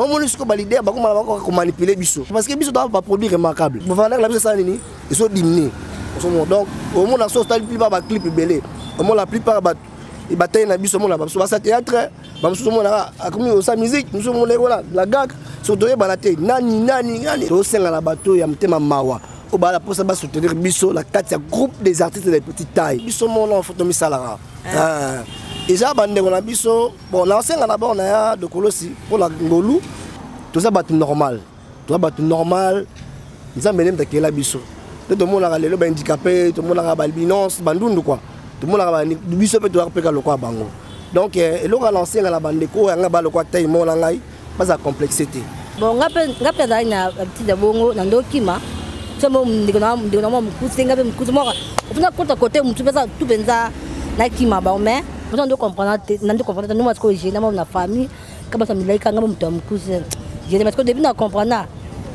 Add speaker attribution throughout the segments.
Speaker 1: Omoni sikoyo balider bakoma na bakoka komanipule biso parce que biso toa baproduit remarquable valeur na biso esala nini ezodimine ozomona. Donc omona so otali plupart baclip ebele, omona la plupart bato batali na biso, omona bamosusu basa théâtre, bamosusu omonaka akomi osala musique, mosusu omona ekola la gag. So toyebana te nani nani nani. Tosenga na bato ya motema mawa oyo bala mposa basoutenir biso na kati ya groupe des artistes de petite taille. Biso mona fo tomisalaka eza bandeko na biso. Bon, nasenga d'abord na ya Dokolosi mpo na ngolu. Toza bato normal, toza bato normal. Nzambe nde moto akela biso nde tomonaka lelo bahandicapé, tomonaka baalbinos, bandundu kua, tomonaka biso mpe toyaka mpeka lokola bango. Donc eloko ya nasenga na bandeko oyo yanga balokwa tai mona ngai, baza complexe te.
Speaker 2: Bon, nga mpe azalaki na habitude ya bongo na ndokima so mo ndeko na mwa mokusi, nga mpe mokusi moko ofuna kota kote motu mpenza tu mpenza nakima bango. Mais moto nando comprendre te, nando comprendre te ndenge sikoyo gêne mo na famille ka bato milai kanga mo moto ya mokusi gêne, parce que début na comprendre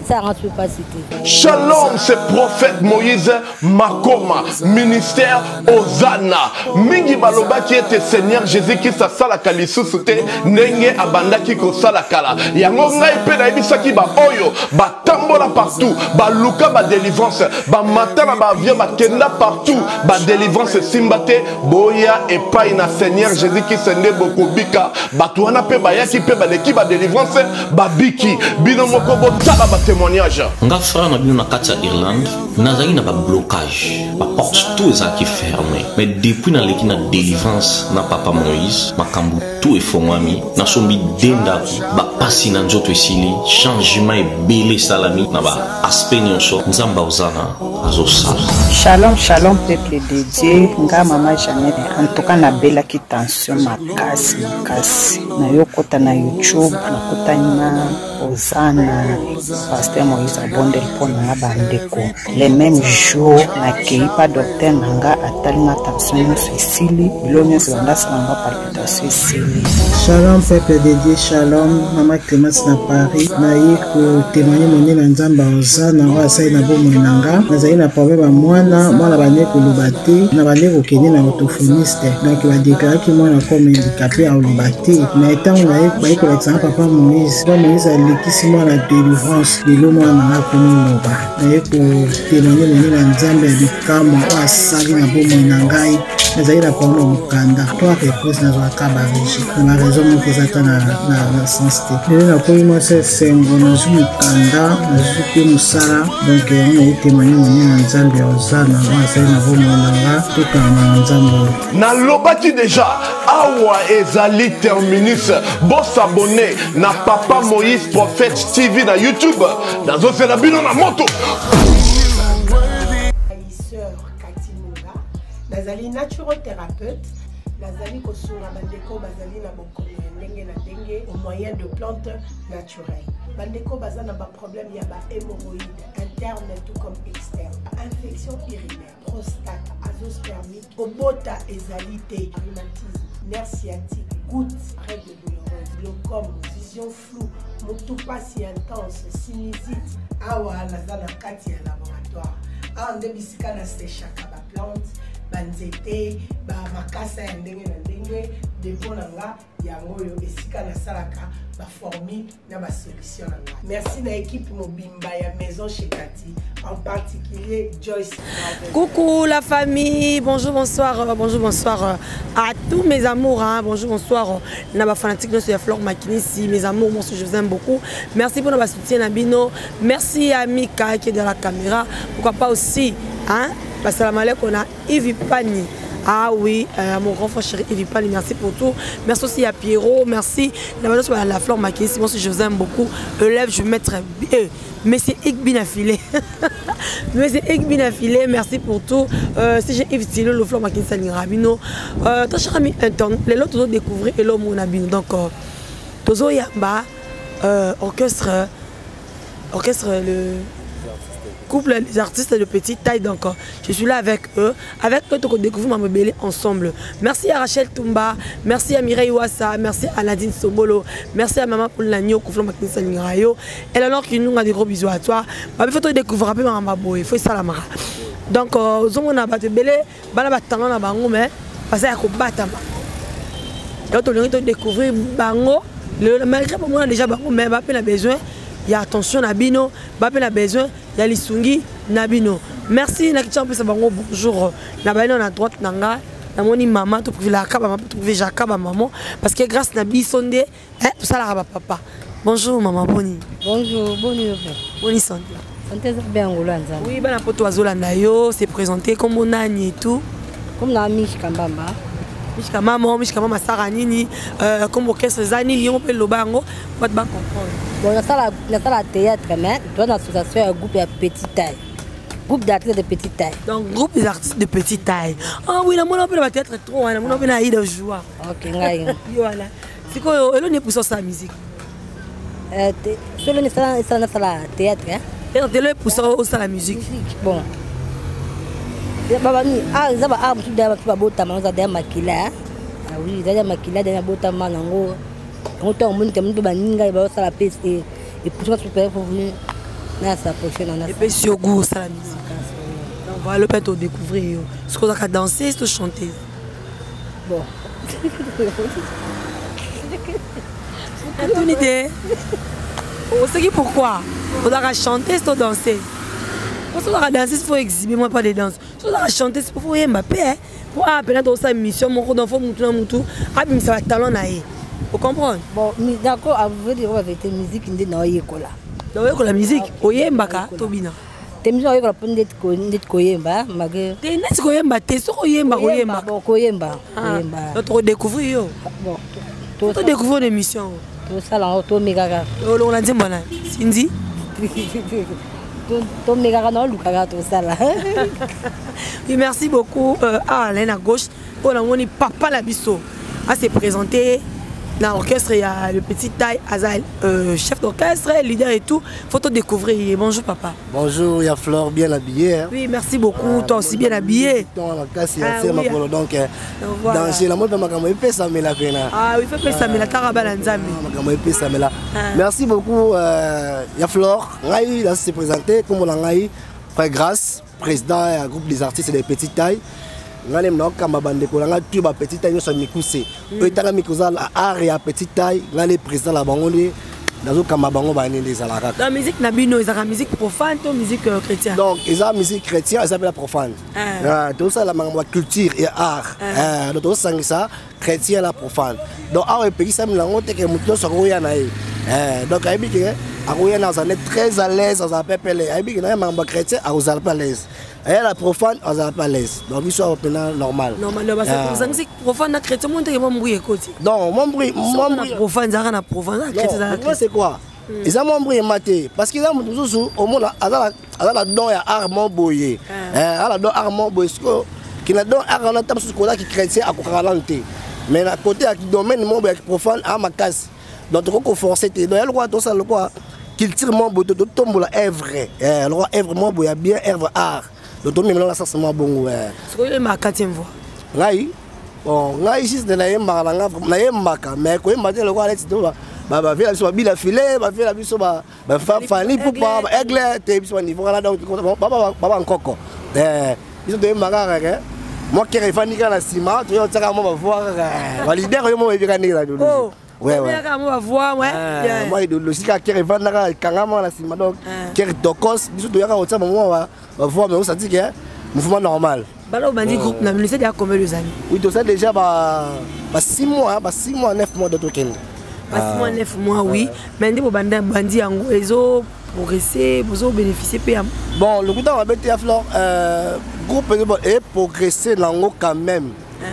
Speaker 2: esalanga so mpasi te.
Speaker 3: Shalom, c'est prophète Moïse Makoma, ministère Hosanna. Mingi balobaki ete Seigneur Jésus-Christ asalaka lisusu te ndenge abandaki kosala kala. Yango ngai mpe nayebisaki ba oyo batambola partout, baluka ba délivrance, bamata na ba avion, bakenda partout, ba délivrance esimba te. Boya epai na Seigneur Jésus-Christ nde bokobika. Bato wana mpe bayaki mpe baleki ba délivrance, babiki. Bino moko botala ba témoignage.
Speaker 4: Nga frère na bino na kati ya Irlande, nazalaki na bablocage, baporte tout ezalaki fermé. Mais depuis naleki na délivrance na papa Moïse, makambo tout efongwami. Nasombi de ndako, bapasi na nzoto esili, changement ebele esalami na baaspect nyonso. Nzambe aozana azosala.
Speaker 5: Shalom, shalom, peuple de Dieu. Nga mama Jeannette, en tout cas nabelaki tension makasi makasi. Nayokota na YouTube, nakutani na Ozana, pasteur Moïse abondeli mpo na nga. Bandeko, le même jour nakei pa docteur na nga, atali nga tension nyonso esili, bilo nyonso bandasala nga palpitation esili.
Speaker 6: Shalom, peuple de Dieu, shalom, mama Clémence na Paris. Naye kotémoigne monene na Nzambe Ozana oyo asali na bomoi na nga. Nazali na problème ya mwana, mwana bande koloba te, na bande kokende na orthophoniste. Donc badeklaraki mwana comme handicapé, akoloba te. Mais ntango naye baye kolakisa nga papa Moïse, papa Moïse alekisi mwana délivrance, lelo mwana na nga akomi loba. Naye kotémoigne monene na Nzambe ya bikamwa oyo asali na bomoi na ngai. Nazali na problème ya mokanda, trois reprises nazwaka barejet na baraison moko eza ata na sens te. Lelo nakomi mwasi esengo, nazwi mokanda, nazwi mpe mosala. Donc yango naye témoigne monene na Nzambe ya Ozana oyo asali na bomoi na nga. Tokanga na Nzambe oyo.
Speaker 3: Nalobaki deja, awa ezali terminus. Bosabone na Papa Moïse Prophète TV na YouTube. Nazosela bino na moto.
Speaker 7: Sœur Kati Munga, nazali naturothérapeute, nazali kosunga bandeko bazali na bokono ya ndenge na ndenge au moyen de plantes naturelles. Bandeko baza na baproblème ya bahémorroïde interne tout comme externe, infection urinaire, prostate, azoospermique, kobota ezali te, rhumatisme, nerf sciatique, goutte, règle douloureuse, glaucome, vision floue, motu pasi intense, sinusite. Awa naza na kati ya laboratoire, awa nde bisika nasechaka baplante, banzete, bamakasa ya ndenge na ndenge. Dépôt na nga yango oyo, esika nasalaka baformule na basolution na nga. Merci na équipe mobimba ya Maison Chez Kati, en particulier Joyce.
Speaker 8: Coucou la famille, bonjour, bonsoir, bonjour, bonsoir à tous mes amours, hein, bonjour, bonsoir, na ba fanatique de Flore Makinisi, mes amours, moi je vous aime beaucoup. Merci pour notre soutien na bino, merci à Mika qui est dans la caméra, pourquoi pas aussi, hein, salam alaikum, on a Yves Pani. Ah oui, mon grand frère chéri Yves Pani, merci pour tout. Merci aussi à Pierrot, merci. La, la Flore Makinisi, moi aussi je vous aime beaucoup. Élève, je vais mettre. Monsieur Igbi Filé. Monsieur Igbi Filé, merci pour tout. Si j'ai Yves Tilo, le Flore Makinisi Rabino. Toi, cher ami interne, les autres découvrir et l'homme on Donc, tozo yamba, orchestre, orchestre, le couple des artistes de petite taille. Donc je suis là avec eux, avec eux on découvre ma mobile ensemble. Merci à Rachel Toumba, merci à Mireille Wassa, merci à Nadine Sobolo, merci à maman Poulnagno Kouflon Makinsa Lingrayo et alors qui nous a des gros bisous à toi. Bah, il faut te découvrir un peu ma boy, il faut ça la mara. Donc on a battu belé bana batanga na bango, mais parce que ya kobatama. Donc tolingi to découvrir bango. Lelo malgré bomona déjà bango, mais bape na besoin ya attention na bino, bape na besoin ya lisungi na bino. Merci na kitcha mpesa bango bonjour. Na bino na droite na nga namoni mama to privilaka ba mama to privilaka ba maman parce que grâce na biso nde eh tosalaka ba papa. Bonjour maman, boni.
Speaker 2: Bonjour, boni.
Speaker 8: Boni santé.
Speaker 2: Santé eza bien ngolo ya Nzambe.
Speaker 8: Oui, bana poto bazolanda yo, se présenter comme nani et tout.
Speaker 2: Comme na Mishka Mbamba.
Speaker 8: Mishka mama, Mishka mama sara nini, comme orchestre eza nini, yango mpe loba yango, bato ba comprendre.
Speaker 2: Bon, nasala théâtre, mais toza na association ya groupe ya petite taille. Groupe d'artistes de petite taille.
Speaker 8: Donc groupe des artistes de petite taille. Ah oui, namona mpe na ba théâtre trop, namona mpe na Aïda joie.
Speaker 2: OK, ngai.
Speaker 8: Yo wana. Sikoyo eloni epusa osala musique.
Speaker 2: Solo esala nasala théâtre.
Speaker 8: Théâtre elo epusa osala musique.
Speaker 2: Bon. Babani, ah eza ba art mosusu daya bato babotama eza daya makila. Ah oui, eza daya makila daya babotama nango. Yango ntango omoni te mpe baninga bazosala mpe epusa super pour na s'approcher na
Speaker 8: epesi yo goût osala musique. Donc voilà mpe todécouvrir yo. Soki ozalaka danseuse to chanteuse?
Speaker 2: Bon.
Speaker 8: Natuni te. Oseki pourquoi? Ozalaka chanteuse to danseuse? Po soki ozalaka danseuse, faut exhiber moi pas de danse. Soki ozalaka chanteuse, faut oyemba mpe po awa mpena tokosala mission moko, donc faut mutu na mutu abimisa batalent na ye. Ocomprendre?
Speaker 2: Bon, d'accord, à vrai dire la vérité, musique nde na oyekola.
Speaker 8: Na oyekola musique, oyembaka tobina?
Speaker 2: Te, musique oyekola mpo ndeti koyemba malgré
Speaker 8: te neti koyemba te, soki oyemba koyemba.
Speaker 2: Bon, koyemba, koyemba.
Speaker 8: Donc tokodécouvrir yo.
Speaker 2: Bon,
Speaker 8: todécouvrir na émission.
Speaker 2: Tosala yango, tomekaka.
Speaker 8: Olongola nzembo na Cindy.
Speaker 2: Tomekaka na olukaka tosala.
Speaker 8: Oui, merci beaucoup. Ah, là, à gauche, on a moni papa la biso a se présenter dans l'orchestre. Il y a le petit taille Azal, chef d'orchestre, leader et tout. Faut te découvrir. Bonjour papa.
Speaker 1: Bonjour, il y a Flore bien habillée. Hein.
Speaker 8: Oui, merci beaucoup. Toi aussi bien habillé.
Speaker 1: Ah, oui. Donc, danger la mode makambo epesamela pena.
Speaker 8: Ah oui, faut pesamela tarabala nzambe.
Speaker 1: Makambo epesamela. Merci beaucoup ya Flore. Ngai là se présenter comme on ngai frère Grâce, président du groupe des artistes des petites tailles. Ngai nakamba bandeko na ngai tu ba petite taille nyonso ya mikuse. Oyo etanga mikoza art ya petite taille, ngai le président la bango nde nazokamba bango banini ezalaka kaka.
Speaker 8: Dans musique na bino ezalaka musique profane to musique chrétien?
Speaker 1: Donc eza musique chrétien, eza mpe la profane. Tozosala makambo ya culture et art. Donc tozosangisa chrétien la profane. Donc awa epekisami nango te ke motu nyonso akoya na ye. Donc ayebi ke akoya na azala très à l'aise, azala pepele. Ayebi ke na ye makambo ya chrétien akozala mpe à l'aise. Aya la profane azala mpe à l'aise. Donc biso awa mpena normal.
Speaker 8: Normal, parce que ozangisi profane na chrétien, mo ndenge mwa mbui ekoti.
Speaker 1: Non, mwa mbui, mwa mbui.
Speaker 8: Profane ezalaka na profane, na chrétien ezalaka.
Speaker 1: Non, c'est quoi? Eza mwa mbui ema te parce que eza moto mosusu omona aza na don ya art mo boye. Aza na don art mo boye, sikoyo kina don art wana ta mosusu kozalaki chrétien akokaka nanu te. Mais na côté ya domaine mo boye ya profane a makasi. Donc tokoki koforce te. Donc ya lokola tosala lokola culture mo boye, totombola œuvre. Lokola œuvre mo boye ya bien, œuvre art. Donc tomemela na sens mwa bongo.
Speaker 8: Sikoyo oyembaka quatrième voix?
Speaker 1: Ngai, bon, ngai juste nayembaka na nga, nayembaka mais koyemba te lokola neti to bavela biso babila filet, bavela biso bafani pupa baaigle te, biso baniveau wana. Donc baba nkoko biso toyembaka kaka mwa kere efandi kaka na nsima, toyo otiaka mwa bavoix kaka baleader yo mo oyebika ndenge na idéologie.
Speaker 8: Ouais, ouais. Mwa bavoix, ouais.
Speaker 1: Mwa idéologie kaka kere efandaka ekangama na nsima. Donc kere tokos biso toyaka kotia bamwa bavoix, mais osati ke mouvement normal.
Speaker 8: Bala obandi groupe na bino, c'est déjà combien de années?
Speaker 1: Oui, tout ça déjà ba 6 mois, ba 6 mois 9 mois de tokende.
Speaker 8: Ba 6 mois 9 mois, oui. Mais nde bobanda bandi yango ezo progresser, bozo bénéficier pe.
Speaker 1: Bon, le coup d'en bete ya Flore, groupe est progressé nango quand même.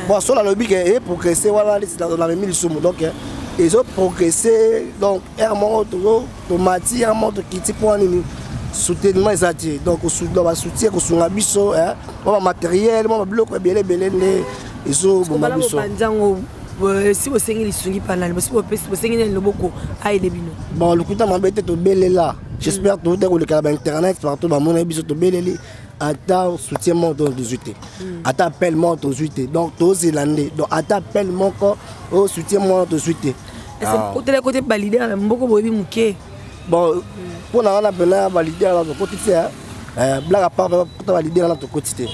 Speaker 1: Bon, sur la lobby est progressé voilà dans la même lisumu. Donc ils ont progressé, donc air moko tomati, air moko tokiti po nini soutènement eza te. Donc basoutien kosunga biso mwa bamatériel, mwa babiloko ebele ebele nde ezoboma biso.
Speaker 8: Bandiango si bosengi lisungi panani, bosengi nani loboko ayede bino?
Speaker 1: Bon, lokuta mabe te, tobelela. J'espère tote koleka na bainternet partout bamona biso tobeleli, ata soutien moko tozwi te, ata appel moko tozwi te. Donc tozela nde, donc ata appel moko oyo soutien moko tozwi te.
Speaker 8: Otala kote baleader na mboka boyebi moke.
Speaker 1: Bon, mpona wana mpena baleader wana tokoti te. Blague à part, kota baleader wana tokoti te.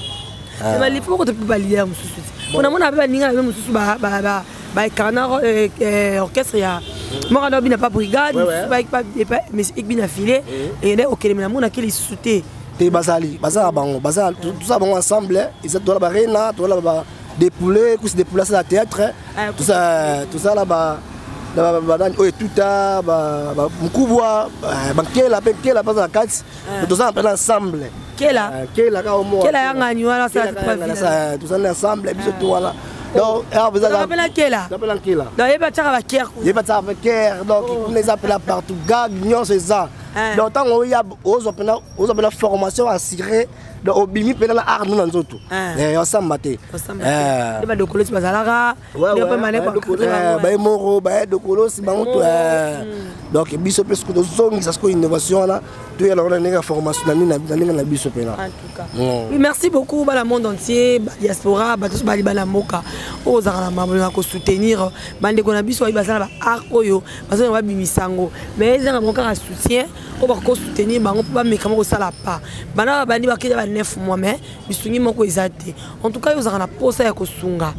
Speaker 8: Balifo kote mpe baleader mosusu te, mpona mona mpe baninga na be mosusu baincarna orchestre ya Moko anda obina pa brigade, mais ekbina filet eyende okelemi na monaki lisusu te.
Speaker 1: Te, bazali, baza na bango, baza toza bango ensemble. Eza toza barena, toza ba dépoulé, kusi dépoulé asala théâtre, tozala ba banani oyo etuta mokubwa, bankela mpe nkela mpe aza na kati. Toza na mpena ensemble.
Speaker 8: Kela
Speaker 1: kela kaka omo
Speaker 8: kela yangani wana.
Speaker 1: Tozali ensemble biso to wana. Donc
Speaker 8: apela kela.
Speaker 1: Apela nkela.
Speaker 8: Donc yeba tiaka baker.
Speaker 1: Yeba tiaka baker. Donc kuna eza mpena partout, gag nyonso eza. Donc ntango oya, ozwa mpena, ozwa mpena formation assurée. Donc obimi mpena na art no na nzoto, osamba te.
Speaker 8: Badokolosi bazalaka.
Speaker 1: Baye moko, baye dokolosi bango to. Donc biso mpe soki tozongisa sikoyo innovation wana, toyala wana ndenge ya formation na ndenge na biso mpena.
Speaker 8: Oui, merci beaucoup bana monde entier, diaspora, bato nyonso bali bana mboka oyo ozalaka na mambo ya kosoutenir bandeko na biso oyo baza na baart oyo bazonga babimisa yango, mais ezanga bango kaka soutien oyo bakosoutenir bango mpo bameka moko kosala pa bana babandi bakenda ba 9 mois, mais lisungi moko eza te. En tout cas, yo ozalaka na posa ya kosunga,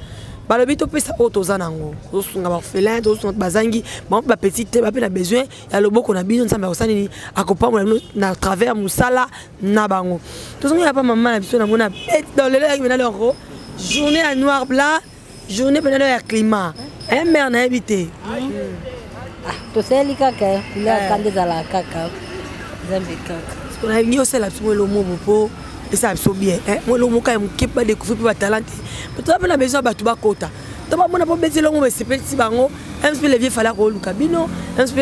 Speaker 8: balobi topesa oyo toza nango, tozosunga baorphelin, tozosunga bazangi bango mpe bapetit te, bape na besoin ya loboko na bino. Nzambe akosala nini? Akopambola bino na travers mosala na bango. Tozongela pa mama na biso. Namona donc lelo yaki mpena loko journée ya noir blanc, journée mpena ya climat mare nayebi te.
Speaker 2: Tosali kaka couleur kanda ezalaka kaka Nzambe kaka.
Speaker 8: Nalingi osala biso mo elomobo mpo esala biso bien, mo elomo kaka ya moke, badécouvrir mpe batalent te. Toza mpe na besoin ya bato bakota to bamona mpo beti elongo esepelisi bango. Msp levier fala koluka bino, msp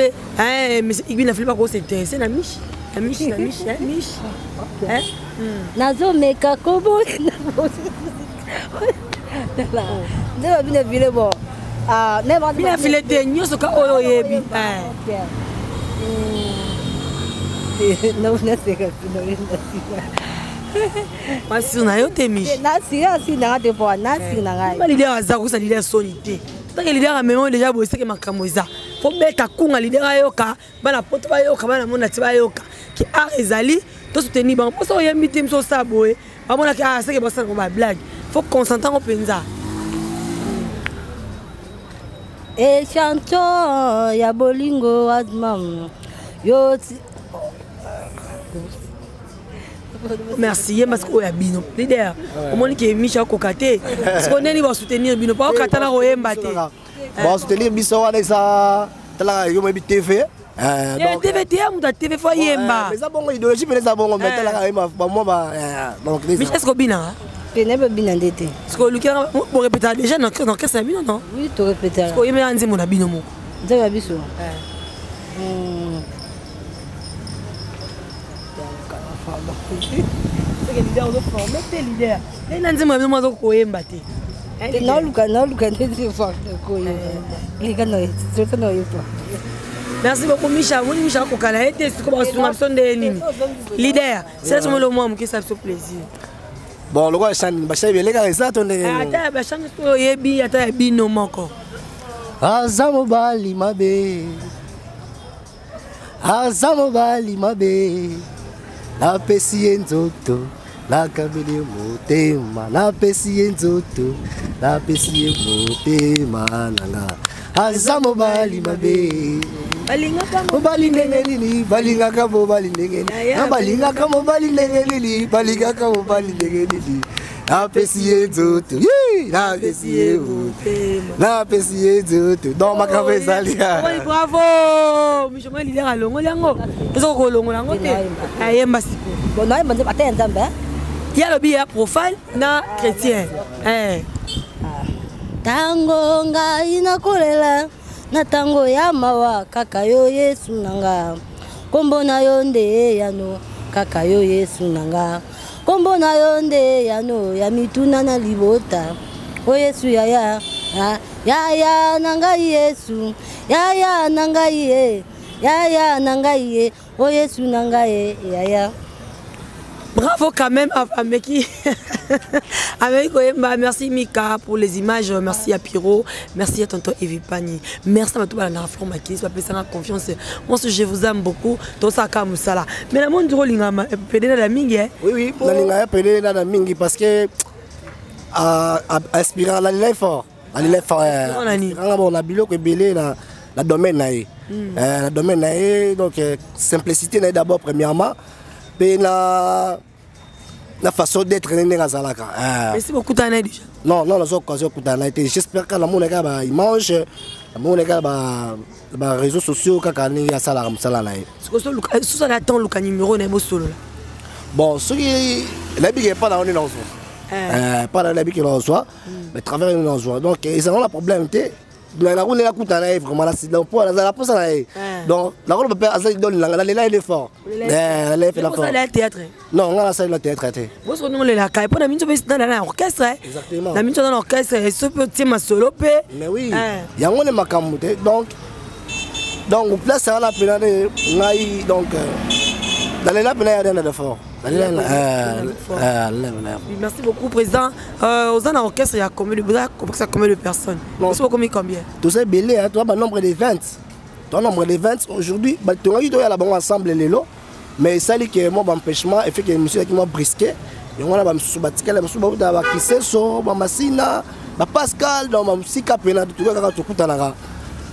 Speaker 8: igbi na fili bakos'intéresser na miche, na miche, na miche, miche.
Speaker 2: Nazomeka kobo nde babino bile bon.
Speaker 8: Bina file te, nyonso ka oyo oyebi.
Speaker 2: Naseka.
Speaker 8: Masiri na yo te, miche.
Speaker 2: Nasiri, asiri nanga te, mpo nasiri na ngai.
Speaker 8: Leader aza kosa leader soni te. Tanke leader amema déjà boye, seke makambo eza fo beta kunga. Leader ayoka, bana poto bayoka, bana mona ti bayoka ke art ezali, tosoutenir bango. Mposo oyembi te, miso osala boye, bamonaki ah, seke basala bablague. Faut concentrer yango mpenza.
Speaker 2: Echanson ya bolingo azmam yo.
Speaker 8: Merci. Ye masque oyo ya bino leader, omoni ke micha akoka te. Siko ndeni basoutenir bino po akata na koyemba te?
Speaker 1: Basoutenir biso wana eza talaka yo moyebi TV.
Speaker 8: TV te, ya moto ya TV fo ayemba.
Speaker 1: Eza bongo, idéologie mpena eza bongo, mais talaka bamwa.
Speaker 8: Donc micha, est ce que obinaka?
Speaker 2: Pene babina nde te.
Speaker 8: Parce que olukilaka, borépétaka déjà na orchestre na bino, non?
Speaker 2: Oui, torépétaka.
Speaker 8: Oyembelaka nzembo na bino moko?
Speaker 2: Nzembo ya biso.
Speaker 8: Seke leader ozoforme te, leader na nzembo ya bino moko aza koyemba te.
Speaker 2: Naoluka, naoluka nde leka na oyepa.
Speaker 8: Merci beaucoup, Micha. Omoni Micha akokala ye te. Siko basunga biso nde nini, leader? Sela somo mwa moke, esa biso plaisir.
Speaker 1: Bon, lokola chani bachani ebele kaka eza to ndenge.
Speaker 8: Ata ya bachani so oyebi, ata ya bino moko.
Speaker 1: Aza mobali mabe, aza mobali mabe, napesi ye nzoto, nakabeli ye motema, napesi ye nzoto, napesi ye motema nanga. Aza mobali mabe. Mobali ndenge nini balingaka mobali ndenge nini na balingaka mobali ndenge nini balingaka mobali ndenge nini? Napesi ye nzoto, napesi ye motema, napesi ye nzoto. Donc makambo ezali.
Speaker 8: Bravo, michoma leader alongoli yango, toza kolongola yango te. Ayemba sikoyo.
Speaker 2: Bon, nayemba nzembo ata ya Nzambe.
Speaker 8: Ye alobi ya profane na chrétien.
Speaker 2: Ntango ngai nakolela na ntango ya mawa, kaka yo Yesu na nga, nkombo na yo nde eyano, kaka yo Yesu na nga, nkombo na yo nde eyano ya mituna na libota. O Yesu, yaya, yaya na ngai, Yesu yaya na ngai ye, yaya na ngai ye, o Yesu na ngai ye, yaya.
Speaker 8: Bravo quand même à Ameki. Ameki Koyemba, merci Mika pour les images, merci à Piro, merci à tonton Evipani. Merci à tout le monde qui a confiance. Moi, je vous aime beaucoup. Tout ça comme ça là. Mais la monde du lingama, pédé la mingi.
Speaker 1: Oui, la lingama pédé la mingi parce que inspirant la lève fort. La lève fort. Inspirant bon la biloko ebele na na domaine na ye. Na domaine na ye, donc simplicité na ye d'abord premièrement, mpe na façon d'être ndenge azalaka.
Speaker 8: Merci beaucoup, tana déjà.
Speaker 1: Non, nazwa occasion okutana na ye te. J'espère kaka namona kaka baimage, namona kaka baréseaux sociaux, kaka ndenge asalaka mosala na ye.
Speaker 8: Sosala temps, luka numéro na ye, bosolola.
Speaker 1: Bon, soki nayebi ke epa na yo nde nazwa, epa na yo nayebi ke nazwa, mais travers nde nazwa, donc ezala na problème te. Naku nakutana na ye vraiment, mpo nazala mposa na ye. Donc nakoloba mpe aza idole nanga, nalela ye nde fort, nalela ye mpenza fort.
Speaker 8: Théâtre?
Speaker 1: Non, nga nasali na théâtre te.
Speaker 8: Boso ndenge olelaka mpo na minso mpe nana na orchestre.
Speaker 1: Exactement.
Speaker 8: Na minso na orchestre, so mpe otie masolo mpe.
Speaker 1: Mais oui, yango nde makambo te. Donc place wana mpena nde ngai, donc nalela mpena ya dena de fort.
Speaker 8: Merci beaucoup, président. Oza na orchestre ya combien de, orchestre ya combien de personnes? Osi bokomi combien?
Speaker 1: Toza ebele, toza banombre de 20, toza nombre de 20 aujourd'hui. Tongaki toyala bango ensemble lelo, mais esali ke mwa baempêchement efe ke émission ezalaki mwa brusqué. Yango wana bamisusu batikali, bamisusu bauta bakiseso, bamasina, bapascal, donc bamosika mpena. Tokoki kaka tokutanaka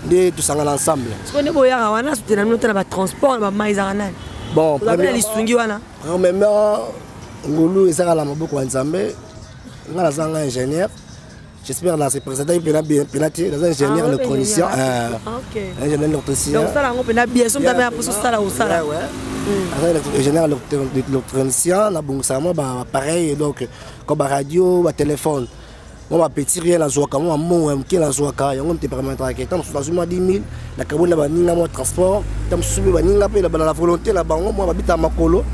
Speaker 1: nde tosangana ensemble.
Speaker 8: Sikoyo nde boyaka wana, sutena bino te na batransport na bamai, ezaka nani?
Speaker 1: Bon,
Speaker 8: na lisungi wana?
Speaker 1: Premièrement, ngolu ezaka na maboko ya Nzambe. Nga naza nga ingénieur, j'espère na se présenter mpena bien mpena te. Naza ingénieur électronicien, ingénieur électricien.
Speaker 8: Osala yango mpena bien, so mtame aposo osala, osala.
Speaker 1: Aza ingénieur électronicien, nabongisaka mwa baappareil, donc comme baradio, batelefone, mwa bapetit rien. Nazwaka mwa mbongo ya moke, nazwaka yango mte permettraka. Ta mosusu nazwi mwa 10 000, nakaboli na baninga mwa transport. Ta mosusu mpe baninga mpe na volonté na bango, mwa babitaka makolo,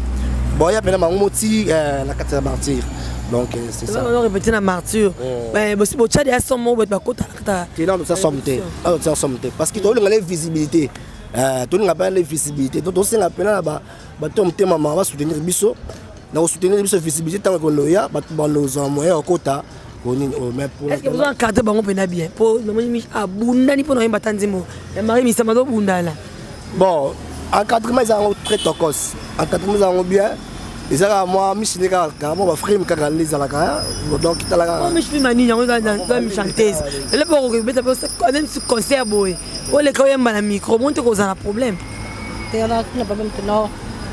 Speaker 1: boya mpena bango moti na kati ya Martyr. Donc c'est ça.
Speaker 8: On répété na Martyr, bosi botya deya somo, bato bakota na kata?
Speaker 1: Te, nano totia somme te, nano totia somme te, parce que tolinga le visibilité, tolinga mpena le visibilité. Donc tosenga mpena na bato ya motema mama basoutenir biso na kosoutenir biso visibilité. Ntango ekoloya, bato balozwa moyen ya kokota konini oyo, mais pour
Speaker 8: Est ce que bozo encadre bango mpena bien? Mpo namoni abundani mpo na oyemba ta nzembo ya Marie Misama, azobundana.
Speaker 1: Bon, encadrement eza yango très tokos, encadrement eza yango bien. Eza kaka mwa mishine, kaka mwa baframe kaka nde ezalaka, donc tala kaka.
Speaker 8: Mishi mpe nini yango, eza chanteuse ele mpo okobeta mpe même si concert boye, oleka oyemba na micro mo te, kozala na problème?
Speaker 2: Te, na problème te.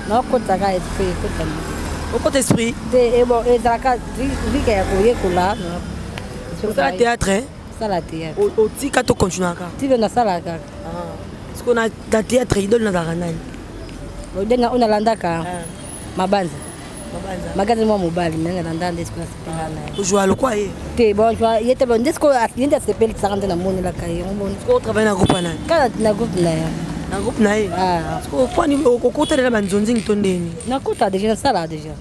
Speaker 2: Naokotaka esprit, ekota.
Speaker 8: Okota esprit?
Speaker 2: Te, bon, ezalaka vika ya koyekola.
Speaker 8: Osala théâtre?
Speaker 2: Osala théâtre.
Speaker 8: Otika to continuaka?
Speaker 2: Tilo nasala kaka.
Speaker 8: Siko na théâtre, idole nazalaka nani?
Speaker 2: Odenga oyo nalandaka, Mabanza Magazi, mwa mobali me nalanda nde sikoyo nasepela na ye.
Speaker 8: Ozwa lokwa ye?
Speaker 2: Te, bon, ye te. Nde sikoyo ye nde asepelisaka, nde namonelaka ye.
Speaker 8: Sikoyo otravaille na groupe nani?
Speaker 2: Kaka na groupe na ye.
Speaker 8: Na groupe na ye. Sikoyo okotalela banzonzingi to ndeni?
Speaker 2: Nakota déjà, nasala déjà,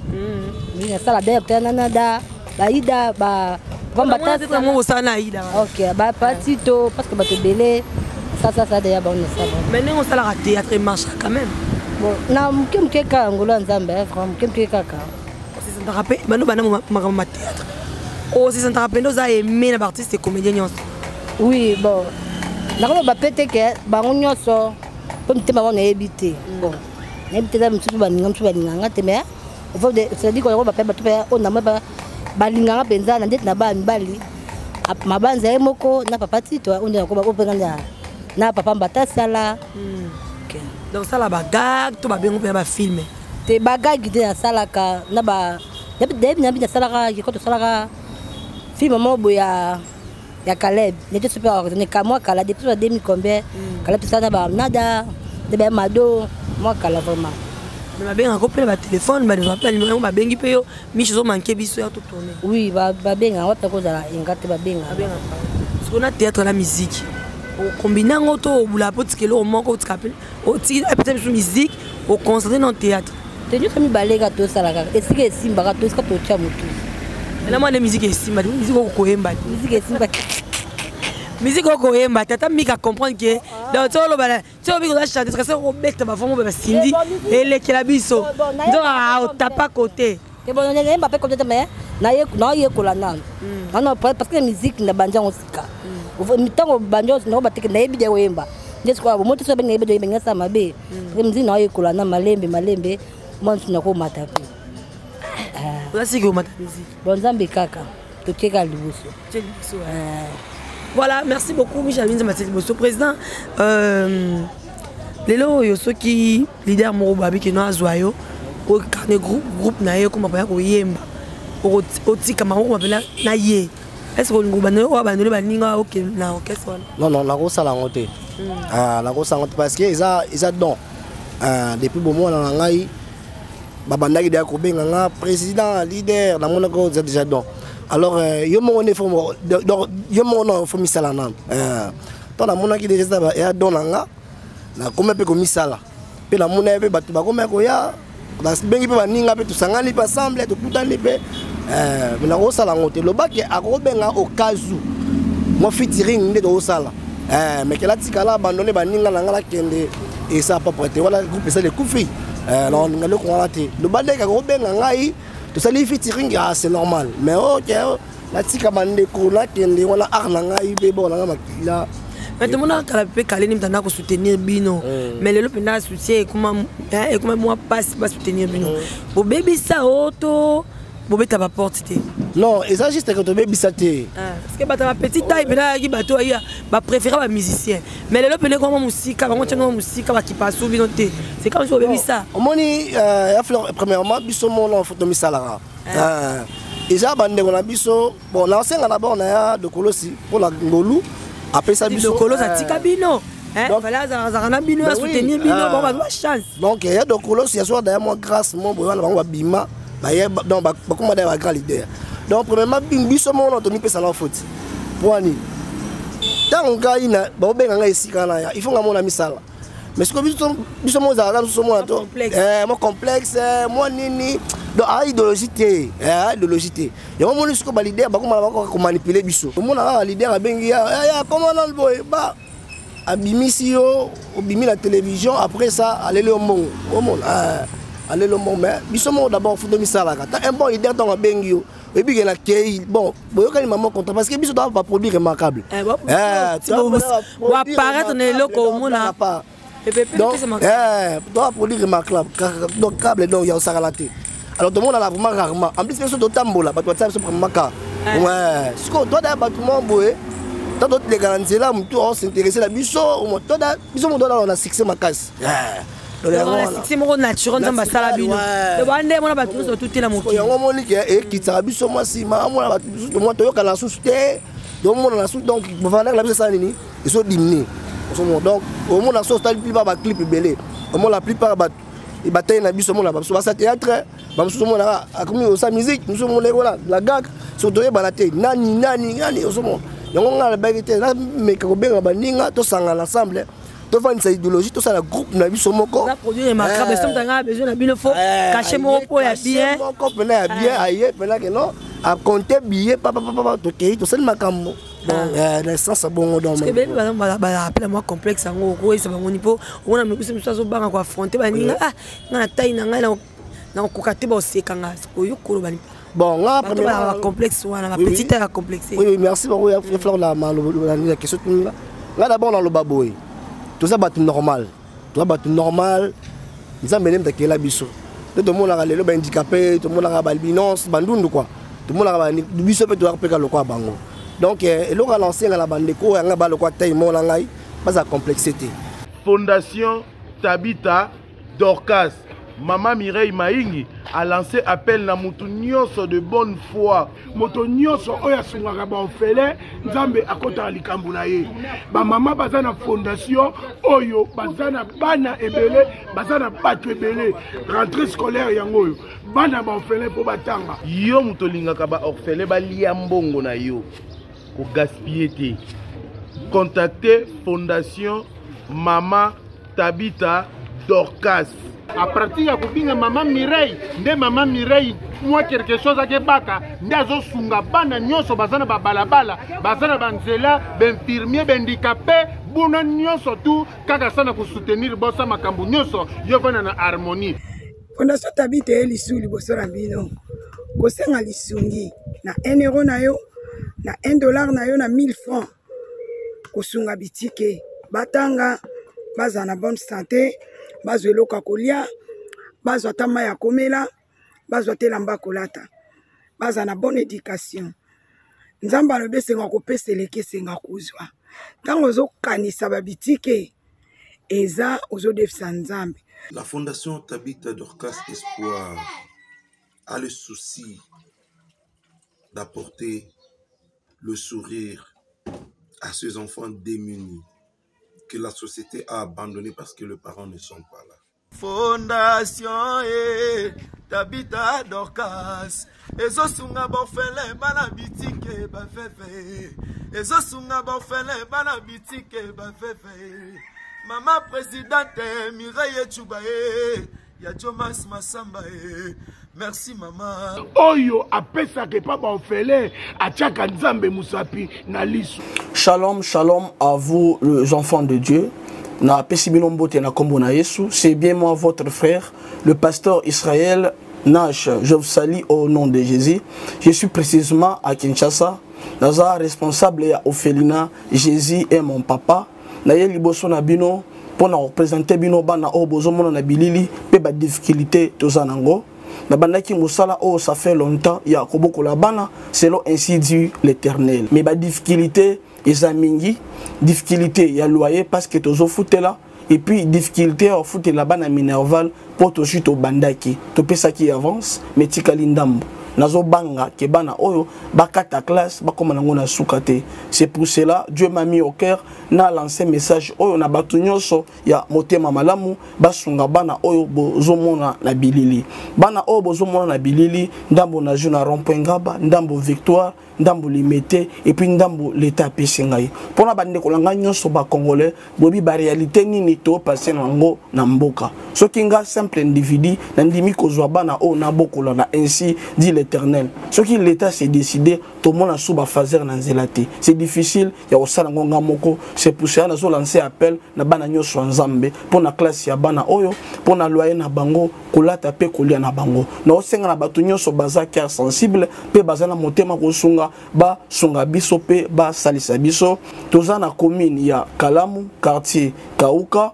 Speaker 2: nasala d'ailleurs te nanada baida ba
Speaker 8: Pamba osala na Aida?
Speaker 2: Ok, bapatito, parce que bato ebele sasasa deya bango nasala.
Speaker 8: Mais ndenge osalaka théâtre, marche quand même?
Speaker 2: Bon, na moke moke kaka, ngolo ya Nzambe, vraiment moke moke kaka.
Speaker 8: Osesantaka mpe bano bana makambo ma théâtre, osesantaka mpe nde oza aimé na baartiste comédien nyonso?
Speaker 2: Oui, bon, nakoloba mpe te ke bango nyonso, mpo mitema bango nayebi te. Bon, nayebi te, eza mosusu baninga, mosusu balinganga te, mais c'est-à-dire koyango bape bato mpe oyo namoi balinganga mpenza na ndeti na bana mibali, Mabanza ye moko na papa Tito, oyo nde nakoba oyo mpenza na papa Mbata asala.
Speaker 8: Donc osala bagag to babengo mpe na bafilme?
Speaker 2: Te, bagag te. Nasalaka na ba nayebi nayebi, nasalaka jeko, tosalaka film moko boye ya Caleb, nete so mpe ordonné ka mwa kala, depuis ba 2000 combien. Caleb tosala na banada nde baya mado mwa kala vraiment.
Speaker 8: Mais babengaka mpe na batelefone, yango babengi mpe yo, Miche, ozomanke biso ya totourne?
Speaker 2: Oui, babengaka wapi, kozala enga te, babengaka.
Speaker 8: Sikoyo na théâtre na musique, okombine yango to obula mpo otika eloko moko, otika mpe otiki peut-être biso musique, oconcentre na théâtre?
Speaker 2: Te, nyonso mibale kaka tosalaka, esika esimbaka to esika totya motu.
Speaker 8: Na mwana musique esimba te, musique okokoyemba te.
Speaker 2: Musique esimba.
Speaker 8: Musique okoyemba te, ata mika comprendre ke donc ti oloba ti obi koza chanter, kasi okobeta bafo mpe basindi elekela biso, nzoka otapa kote.
Speaker 2: Te, bon, nayemba mpe comme te, mais nayekola nano nano, parce que musique na bandi yango sika. Ntango bandi nako bateke, nayebi de koyemba nde sikoyo bomo te. So abengi, nayebi de koyemba, ngasala mabe, parce que musique nayekola na malembe malembe, mwa mosusu nakomata mpe.
Speaker 8: Oza siki omata musique?
Speaker 2: Bon, Nzambe kaka, totieka liboso.
Speaker 8: Voilà, merci beaucoup Michel Binza Mathieu Bosso président. Euh, lelo oyo soki leader moko babi kino azwa yo okarne groupe groupe na ye okoma mpenza koyemba otika bango okoma mpenza na ye est ce que olingo banda oyo abandoli baninga okende na orchestre wana?
Speaker 1: Non, non, nakosala yango te. Ah, nakosala yango te parce que eza don. Ah, depuis bomwana na ngai babandaki deya kobenga nga président, leader, namonaka oyo eza déjà don. Alors euh, yo moko nde donc yo moko no fo misala nano. Ntango namonaki deja eza ya don na nga, nakomi mpe komisala mpe namona ye mpe bato bakomi koya, babengi mpe baninga mpe tosangani mpe ensemble, tokutani mpe. Nakosala yango te. Lobaki akobenga au cas où mwa featuring nde tokosala, mais kela tikala abandonne baninga na nga nakende, esa propre te wana. Groupe esali ekufi, nakolinga eloko wana te. Loba ndenge akobenga ngai, tosali featuring, ah, c'est normal. Mais ok, natika bandeko nakende wana, art na ngai mpe bon na ngai makila.
Speaker 8: Mais tomonaka kala mpe kaleni moto anda kosoutenir bino, mais lelo mpenza soutien ekoma mwa mpasi basoutenir bino. Bobebisa o to bobeta baporte te?
Speaker 1: Non, eza juste que tobebisa te.
Speaker 8: Parce que bato ya bapetit taille mpena ayaki, bato aya bapréféra bamusicien, mais lelo pene ekoma mosika, bango tiango mosika, bakipa su bino te. C'est comme si bobebisa.
Speaker 1: Omoni, ya Fleur, premièrement biso mona fo tomisalaka. Eza bandeko na biso. Bon, naosenga d'abord na ya Dokolosi mpona ngolu apesa biso.
Speaker 8: Dokolosi atika bino, fallait azalaka na bino, asoutenir bino, bango bazwa chance.
Speaker 1: Donc ya Dokolosi azwa daya mwa grâce mo boye wana, bango babima, donc bakoma daya bagrand leader. Donc premièrement biso mona tomipesa na faute poani. Ntango ngai baobenga ngai esika na ya, il faut nga mona misala. Mais sikoyo biso mo ezalaka mosusu omona to mwa complexe, mwa nini, donc aa idéologie te, aa idéologie te. Yango moni sikoyo baleader bakomana bakoka komanipuler biso. Omona kaka leader abengi ya koma nanu boye, ba abimisi yo, obimi na télévision, après ça aleli yo mbongo. Omona aleli yo mbongo. Mais biso moko d'abord faut tomisalaka. Ta un bon leader, ntango abengi yo, oyebi ke na kei, bon, boyokani mama contrat, parce que biso toa baproduit remarquable.
Speaker 8: Boapparaître na eloko omona.
Speaker 1: Donc toa produit remarquable, donc câble, donc ya osakala te. Alors tomonaka vraiment rarement. En plus biso totambola, bato batia biso vraiment ka ouais. Sikoyo toa bato mwa boye, to toleka na nzela, motu aosinteresse na biso, toda biso moto wana na succès makasi.
Speaker 8: Succès moko naturel Nzambe asala bino, bande mona bato nyonso tutela mokili.
Speaker 1: Yango omoni ke ekitaka biso mwa nsima, amona bato mosusu mwa toyokana susu te, tomona na susu. Donc valeur na biso esala nini? Ezodiminue. Ozomona, donc omona so osali plupart baclip ebele, omona la plupart bato batali na biso, omona bamosusu basa théâtre, bamosusu omonaka akomi osala musique, mosusu omona wana la gag, so toyebana te nani nani nani. Ozomona yango ngai nalobaki te, nameka kobenga baninga, tosangana ensemble, tofandisa idéologie, tosala groupe na biso moko.
Speaker 8: Produit remarquable, soki tanga besoin na bino, faut cachet moko po ya bien.
Speaker 1: Moko mpena ya bien, aye mpena ke non, akonte billet papapapa, tokei, tosali makambo. Bon, na essence bongo donc.
Speaker 8: Ebele bazalaka mwa complexe yango, okoyesa bango ni mpo omona biso mosusu azobanga koaffronte baninga. Ah, nga na taille na ngai nakokoka te, baosekanga oyo koloba.
Speaker 1: Bon, nga
Speaker 8: premièrement complexe wana, ba petite taille complexe.
Speaker 1: Oui, merci beaucoup ya Fleur la la question tunga. Nga d'abord naloba boye, toza bato normal, toza bato normal. Nzambe nde moto akela biso nde tomonaka lelo bahandicapé, tomonaka baalbinos, bandundu kua, tomonaka biso mpe toyaka mpeka lokola bango. Donc eloko ya lansenga na bandeko oyo yanga balokwa tai mona ngai, baza complexe te.
Speaker 3: Fondation Tabita Dorcas, Mama Mireille Maingi a lancé appel na mutu nyonso de bonne foi.
Speaker 9: Moto nyonso oyo asungaka baorphelin, Nzambe akotaka likambo na ye. Bamama baza na fondation oyo, baza na bana ebele, baza na bato ebele. Rentrée scolaire yango oyo, bana baorphelin mpo batanga.
Speaker 3: Yo moto olingaka baorphelin balia mbongo na yo, kogaspille te. Contacte Fondation Mama Tabita Dorcas.
Speaker 9: À partir ya kobinga mama Mireille, nde mama Mireille mwa quelque chose akebaka, nde azosunga bana nyonso baza na babalabala, baza na banzela, bainfirmier, bahandicapé, buna nyonso tu kaka sa na kosoutenir bosa makambo nyonso yo vanda na harmonie.
Speaker 7: Fondation Tabita ye lisu liboso na bino kosenga lisungi na 1 euro na yo, na 1 dollar na yo, na 1000 francs, kosunga bitike batanga, bazala na bonne santé, bazwa eloko ya kolia, bazwa ata mai ya komela, bazwa te elamba kolata, bazala na bonne éducation.
Speaker 10: Nzambe alobi esenga kopesa eleki esenga kozwa. Ntango ozokanisa babitike eza ozodefisa Nzambe.
Speaker 11: La Fondation Tabitha Dorcas Espoir a le souci d'apporter le sourire à ces enfants démunis que la société a abandonnés parce que les parents ne sont pas là.
Speaker 12: Fondation e Tabitha Dorcas ezosunga baorphelin bana bitike baveve ezosunga baorphelin bana bitike baveve mama presidente Mireille Tshuba e ya Jomas Masamba e merci mama.
Speaker 9: Oyo apesaka epa baorphelin atiaka Nzambe mosapi na liso.
Speaker 13: Shalom, shalom à vous les enfants de Dieu. Na pesi bino mbote na kombo na Yesu. C'est bien moi votre frère, le pasteur Israël Nash. Je vous salue au nom de Jésus. Je suis précisément à Kinshasa. Naza responsable ya orphelinat Jésus est mon papa. Na ye liboso na bino mpo na kopresente bino bana oyo bozomona na bilili mpe ba difficulté toza nango. Nabandaki mosala oyo ça fait longtemps ya kobokola bana selon ainsi dit l'Éternel. Mais ba difficulté eza mingi, difficulté ya loyer parce que tozofutela, et puis difficulté ya kofutela bana minerval mpo tozwi tobandaki topesaki avance mais tikali ndambo. Nazobanga ke bana oyo bakata classe bakoma nango na suka te. C'est pour cela Dieu m'a mis au cœur na lancer message oyo na bato nyonso ya motema malamu basunga bana oyo bozomona na bilili. Bana oyo bozomona na bilili, ndambo na jeu na rond-point Ngaba, ndambo Victoire, ndambo Limete, et puis ndambo l'État apesi ngai. Mpona bandeko na ngai nyonso ba Congolais, boyebi ba réalité nini to passer na yango na mboka. Soki nga simple individu nandimi kozwa bana oyo nabokola na ainsi dit l'Éternel. Soki l'État s'est décidé, tomona sous ba phaser na nzela te. C'est difficile ya kosala ngo nga moko. C'est pour cela nazo lancer appel na bana nyonso ya Nzambe mpo na classe ya bana oyo, mpo na loyer na bango, kolata pe kolia na bango. Naosenga na bato nyonso baza cœur sensible pe baza na motema kosunga, basunga biso pe basalisa biso. Toza na commune ya Kalamu, quartier Kauka,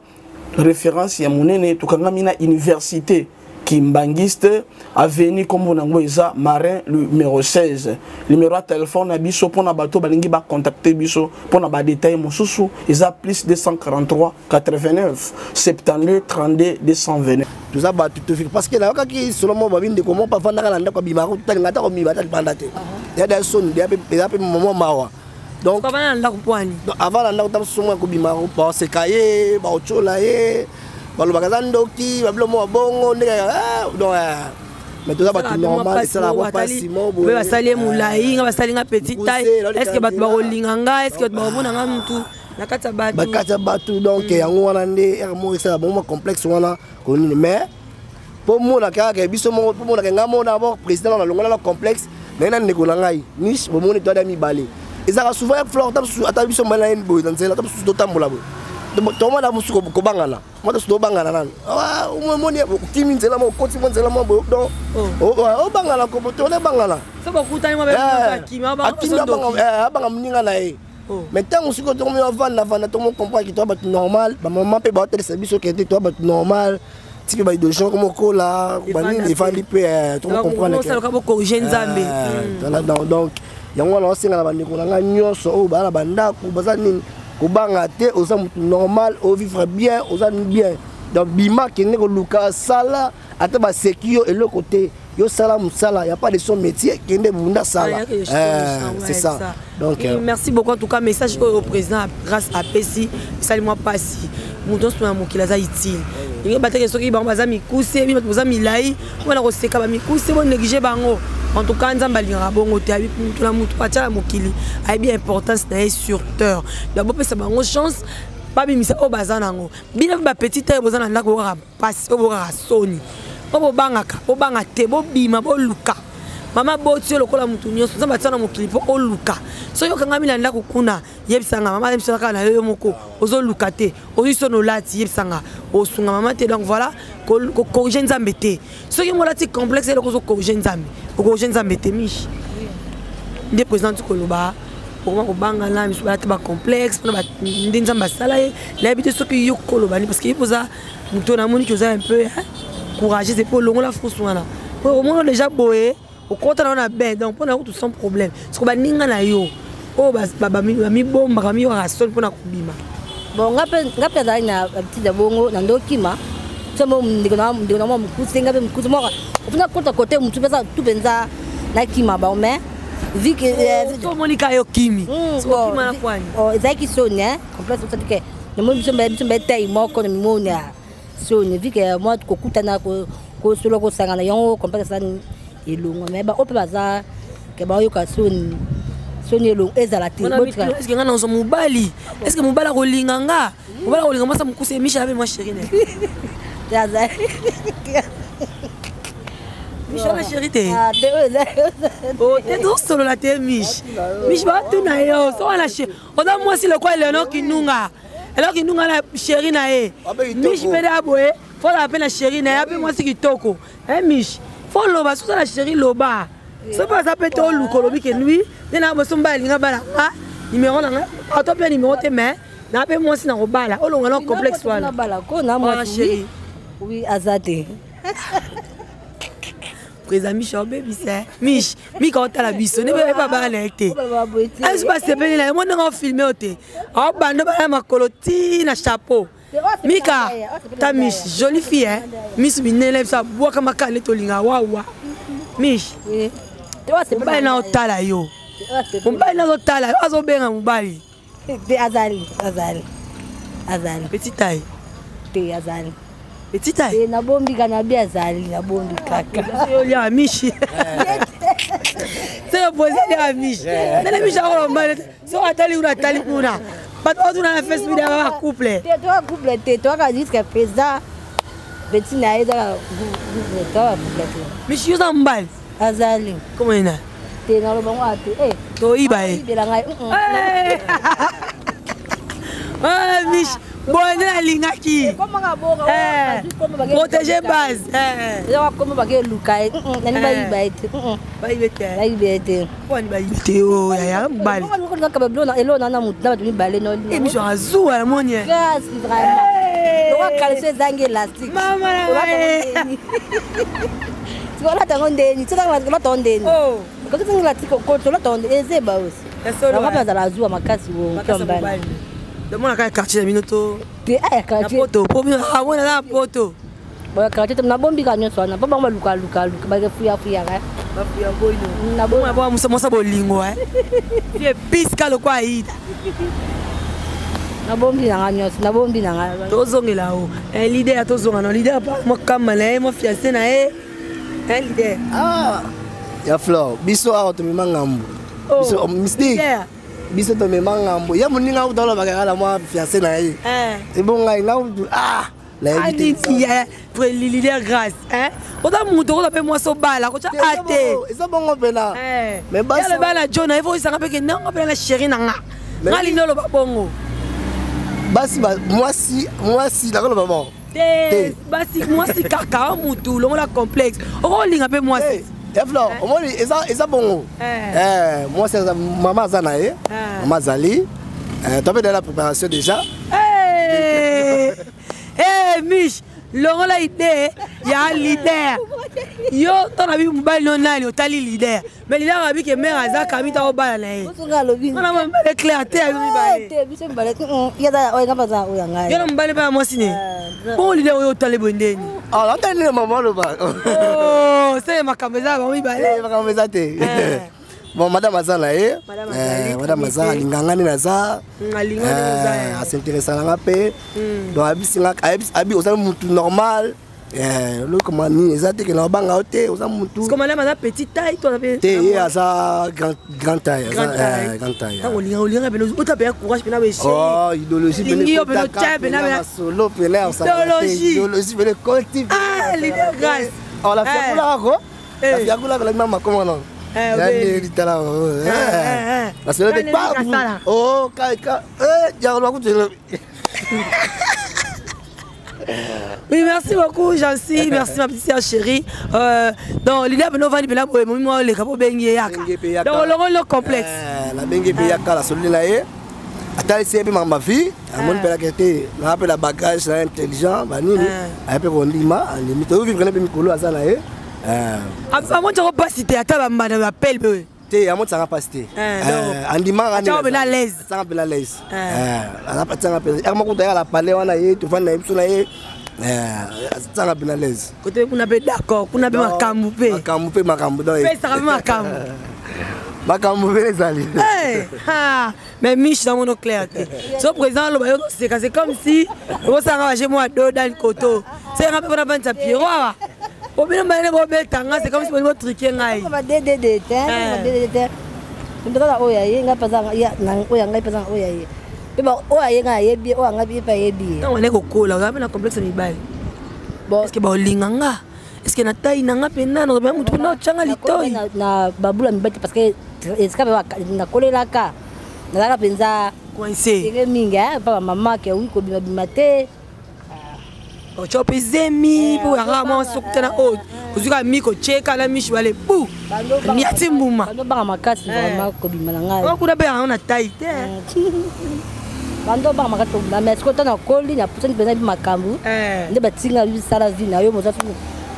Speaker 13: référence ya monene, tokangami na université Kimbanguiste, avenue kombo nango eza Marin numéro 16. Numéro ya téléphone na biso pona bato balingi ba contacter biso pona ba détails mosusu eza plus 243 89 72 32 229.
Speaker 1: Toza bato tofiki parce que nayokaki solo moko babi ndeko moko bavandaka na ndako abimaka totalinga ata komiba ata libanda te. Ya da soni eza pe mwa mawa. Donc
Speaker 8: avant na ndako pwani.
Speaker 1: Donc avant na ndako tamosusu moko kobima baseka ye, baotyola ye, balobaka aza ndoki, babilo moko bongo ndenge donc mais toza bato normal, esalaka mwa pasi moko boye.
Speaker 8: Basali ye molai, nga basali nga petit taille. Est-ce que bato bakolinga nga? Est-ce que bato bakomona nga mutu na kati ya bato?
Speaker 1: Ba kati ya bato, donc yango wana nde ere moko esala bango mwa complexe wana konini. Mais po mona kaka biso moko, po mona nga mona d'abord président na longola na complexe na ye na ndeko na ngai niche bomoni toada mibale. Ezalaka souvent ya flore ata mosusu ata biso mobali na ye boye na nzela, ata mosusu totambola boye tomona mosusu kobangana, mwa mosusu tobangana nanu omoni okimi nzela moko, okoti mwa nzela moko boye, donc obangana kobo tole bangana.
Speaker 8: So bokutani mwa akimi,
Speaker 1: abanga moninga na ye. Mais ntango sikoyo tokomi bavanda vanda, tokomi comprendre ke toa bato normal, bamama mpe baotelesa biso ke te toa bato normal, ti mpe baidologie moko mokola banini efandi mpe tokomi comprendre
Speaker 8: ke bocorrige Nzambe.
Speaker 1: Donc yango wana osenga na bandeko na ngai nyonso oyo baza na bandako baza nini, kobanga te, oza motu normal, ovivre bien, oza bien. Donc bima, kende koluka, sala ata baseki yo eloko te, yo sala mosala, ya pas de son métier, kende bunda sala. C'est ça. Donc
Speaker 8: merci beaucoup. En tout cas message oyo président grâce apesi esali mwa pasi. Moto nyonso na mokili aza utile. Ndenge bateke soki bango baza mikuse, bino bato boza milai, mpona koseka bamikuse bonéglige bango. En tout cas Nzambe alingaka bongo te. Ayebi mutu na mutu atia na mokili, ayebi importance na ye sur terre. Donc bopesa bango chance babimisa oyo baza nango. Bino mpe bapetit taille boza na ndako, bokaka pasi oyo, bokaka soni po bobangaka, bobanga te, bobima, boluka. Mama boti yo lokola motu nyonso, Nzambe atia na mokili mpo oluka. Soki okangami na ndako kuna, yebisanga mama, yebisanga kaka na yo moko ozoluka te, ozwi sono olati, yebisanga osunga mama te. Donc voilà, kocorrige Nzambe te. Soki molati complexe eloko ozocorrige Nzambe, okorrige Nzambe te. Mishi nde président ti koloba okoma kobangana, misu balati bacomplexe mpona nde Nzambe asala ye. Nayebi te soki yo koloba nini, parce que ye mpoza moto namoni ki oza un peu courageuse epo olongola frousse wana po omona déjà boye. Okota na yo na bain, donc mpona kutu sans problème. Siko baninga na yo oyo bamibombaka, bamiyokaka soni mpona kobima.
Speaker 2: Bon, nga mpe azalaki na habitude ya bongo, na ndokima so ndeko na mwa mokuse, nga mpe mokuse moko ofuna kota kote motu mpe tu mpenza nakima bango, mais vu que
Speaker 8: oh, omoni ka yo kimi okima na kwani.
Speaker 2: Oh, ezalaki soni complexe osati ke namoni biso biso mbe tai moko na mimoni ya soni, vu que mwa kokutana, kosolo, kosangana, yango complexe asani elongwa. Mais baoyo mpe baza ke baoyoka soni, soni elongo ezala te.
Speaker 8: Eske nga nazwa mobali? Eske mobali akolinga nga? Mobali akolinga mwasi mokuse? Michel abe mwa chéri ne Michel na chéri te. Te, tosolola te. Mich, Mich, batuna yo so wana oza mwasi lokwa Eleonor Kinunga. Elor Kinunga na chéri na ye. Mich mpe da boye, fozala mpe na chéri na ye, ape mwasi kitoko. Mich, fo loba soza na chéri, loba soki aza mpe te, oluka olobi ke lui nde na boso mobali alinga bala nga, numéro na nga ato mpe numéro te, mais na mpe mwasi na kobala, olonga na complexe wana.
Speaker 2: Chéri, oui, aza te.
Speaker 8: Président Miche obebisa Miche, Mika otala biso nde bayeba bana na ye te. Aso basepeli na ye, mo ndenge ofilme yo te, aobanda baya makolo ti na chapeau. Mika ta Miche, jolie fille, hein? Miso minene, biso abwaka makala nde tolinga wawa. Miche, mobali na otala yo, mobali nazotala yo, azobenga mobali.
Speaker 2: Te, azali, azali, azali.
Speaker 8: Petit taille.
Speaker 2: Te, azali.
Speaker 8: Petit taille.
Speaker 2: Te, nabombi kaka, nabi azali, nabombi kaka.
Speaker 8: Olia Mishi seke posi alia Mishi nene. Mishi akolomba so atali kuna, atali kuna, bato bazuna na Facebook ya ba couple.
Speaker 2: Te, toka couple te, toka jusqu'à présent petit na ye ezaka toka couple te.
Speaker 8: Mishi, yo oza mobali?
Speaker 2: Azali.
Speaker 8: Comment ena?
Speaker 2: Te, naloba ngo ate.
Speaker 8: Toyiba ye.
Speaker 2: Oyibela ngai.
Speaker 8: Mish, boye nde nalingaki protéger base.
Speaker 2: Koma bakeluka ye nani, bayiba ye te.
Speaker 8: Bayibe te.
Speaker 2: Bayibe ye te.
Speaker 8: Wani bayibe te o yaya mobali.
Speaker 2: Eloko na motu na bato mibale.
Speaker 8: Miso azuwa namoni.
Speaker 2: Grâce, vraiment, lokwa caleçon ezangi élastique.
Speaker 8: Mama na ngai.
Speaker 2: Olata yango ndeni, olata yango ndeni, koki élastique okoti, olata yango ezeba osi. Yango mpe azala azuwa makasi.
Speaker 8: Wombali domona kaka quartier na bino to
Speaker 2: te aya quartier.
Speaker 8: Poto po bino amona na poto.
Speaker 2: Boya quartier te, nabombika nyonso wana mpo bango balukalukaluka, bakefuyafuyaka.
Speaker 8: Bafuya boyino mosa bolingo episka lokwa aida.
Speaker 2: Nabombi nanga nyonso, nabombi nanga.
Speaker 8: Tozongela o leader, tozonga na leader, mokamba na ye, mo fiancé na ye, leader.
Speaker 1: Ya Flore, biso awa tomema ngambo. Biso mystique, biso tomema ngambo ya moninga uta olobaka kaka na mwa fiancé na ye. Ebongo ngai nga utu
Speaker 8: nayebi. Leader Grâce, oza moto okoza mpe mwasi obala kotya a te.
Speaker 1: Eza bongo mpena.
Speaker 8: Mais bana jo na ye fo oyisanga mpe ke nanga mpena na chéri na nga, nga lingi oloba bongo.
Speaker 1: Basi, mwasi, mwasi nakoloba bon.
Speaker 8: Te, basi, mwasi kaka o mutu longola complexe, okolinga mpe mwasi.
Speaker 1: Flor, omoni eza bongo, mwasi mama aza na ye, mama azali to mpe la préparation déjà.
Speaker 8: Mich, longola idée ya leader. Yo to na bi mobali no nani otali leader, mais leader abi ke mare aza kami ta obala na ye wana mobali clair te, azo mibale. Yo na mobali mpe ya mwasi ne bongo. Leader oyo otali boye ndeni?
Speaker 1: Atali nde mama aloba.
Speaker 8: Sele makambo eza bango mibale.
Speaker 1: Makambo eza te. Bon, madame aza na ye, madame aza alinga nga nde naza, as'intéressa na nga mpe. Donc ayebisinga, abi oza mutu normal, eloko nini eza te ke na obanga yo te, oza mutu.
Speaker 8: Madame aza petite taille to?
Speaker 1: Te, ye aza grand taille, grande taille.
Speaker 8: Ntango olinga, olinga pene, ota mpe ya courage pena.
Speaker 1: Oh, idéologie.
Speaker 8: Pene yo pene otya pena.
Speaker 1: Solo pene.
Speaker 8: Idéologie.
Speaker 1: Idéologie pene koti.
Speaker 8: Ah, leader Grâce.
Speaker 1: Oh, la fiakulaka ko, la fiakulaka la mama koma non litala nasolo te. Oh, ka yakoloba kutu.
Speaker 8: Oui, merci beaucoup, Jancy. Merci, ma petite sœur chérie. Donc, l'idée de nous vendre, moi, les capots bengi yaka. Donc, le complexe.
Speaker 1: La bengi yaka, la solide là. Atalisi ye mpe makambo avi, amoni mpelaka te naa mpe na bagage na intelligent banini, aye mpe kondima, andimi toyovivre na mpe mikolo aza na ye.
Speaker 8: Amontisaka mpasi te, ata bambanda bapele mpe
Speaker 1: te, amontisaka mpasi te. Andimaka,
Speaker 8: atiaka mpena l'aise.
Speaker 1: Atiaka mpena l'aise, atiaka mpena ere moko toyaka na palais wana, ye tovandi na ye, biso na ye, atiaka mpena l'aise.
Speaker 8: Kote kuna mpe d'accord, kuna mpe makambo mpe.
Speaker 1: Makambo mpe, makambo.
Speaker 8: Pesaka mpe makambo.
Speaker 1: Makambo mpe ezali.
Speaker 8: Mais Miche, namono clair te. So président aloba, yo toseka, c'est comme si okosalanga baje mwa dodan koto senga mpe mpona vandisa Piero awa, obino banene bobetanga, c'est comme si bolingi botrike ngai.
Speaker 2: Badedede te, badedede te. Moto kaka oyo aye ngai mpe oyo ya ngai mpe oyo ya ye mpe oyo aye ngai ayebi, oyo ngai mpe ayebi ye.
Speaker 8: Ntango ane kokola, ozala mpe na complexe ya mibali? Bon, est ce que baolinga nga? Est ce que na tai na nga mpenza nakoba motu mpenza otyanga litoi?
Speaker 2: Na babula mibali te, parce que esika nakolelaka, nazalaka mpenza
Speaker 8: coincé
Speaker 2: mingi pa bamama ke wi kobimabima te.
Speaker 8: Otya mpe zemi mpo yaka mwa sokutana oyo ozwi kaka mi kotyeka na mishi bale bu miati mbuma.
Speaker 2: Bandobanga makasi vraiment kobima na ngai.
Speaker 8: Kuna mpe yango na tai te.
Speaker 2: Bandobanga makasi kobima, mais sikoyo ntango nakoli, napusani mpenza bi makambo nde batinga bisala vie na yo, moza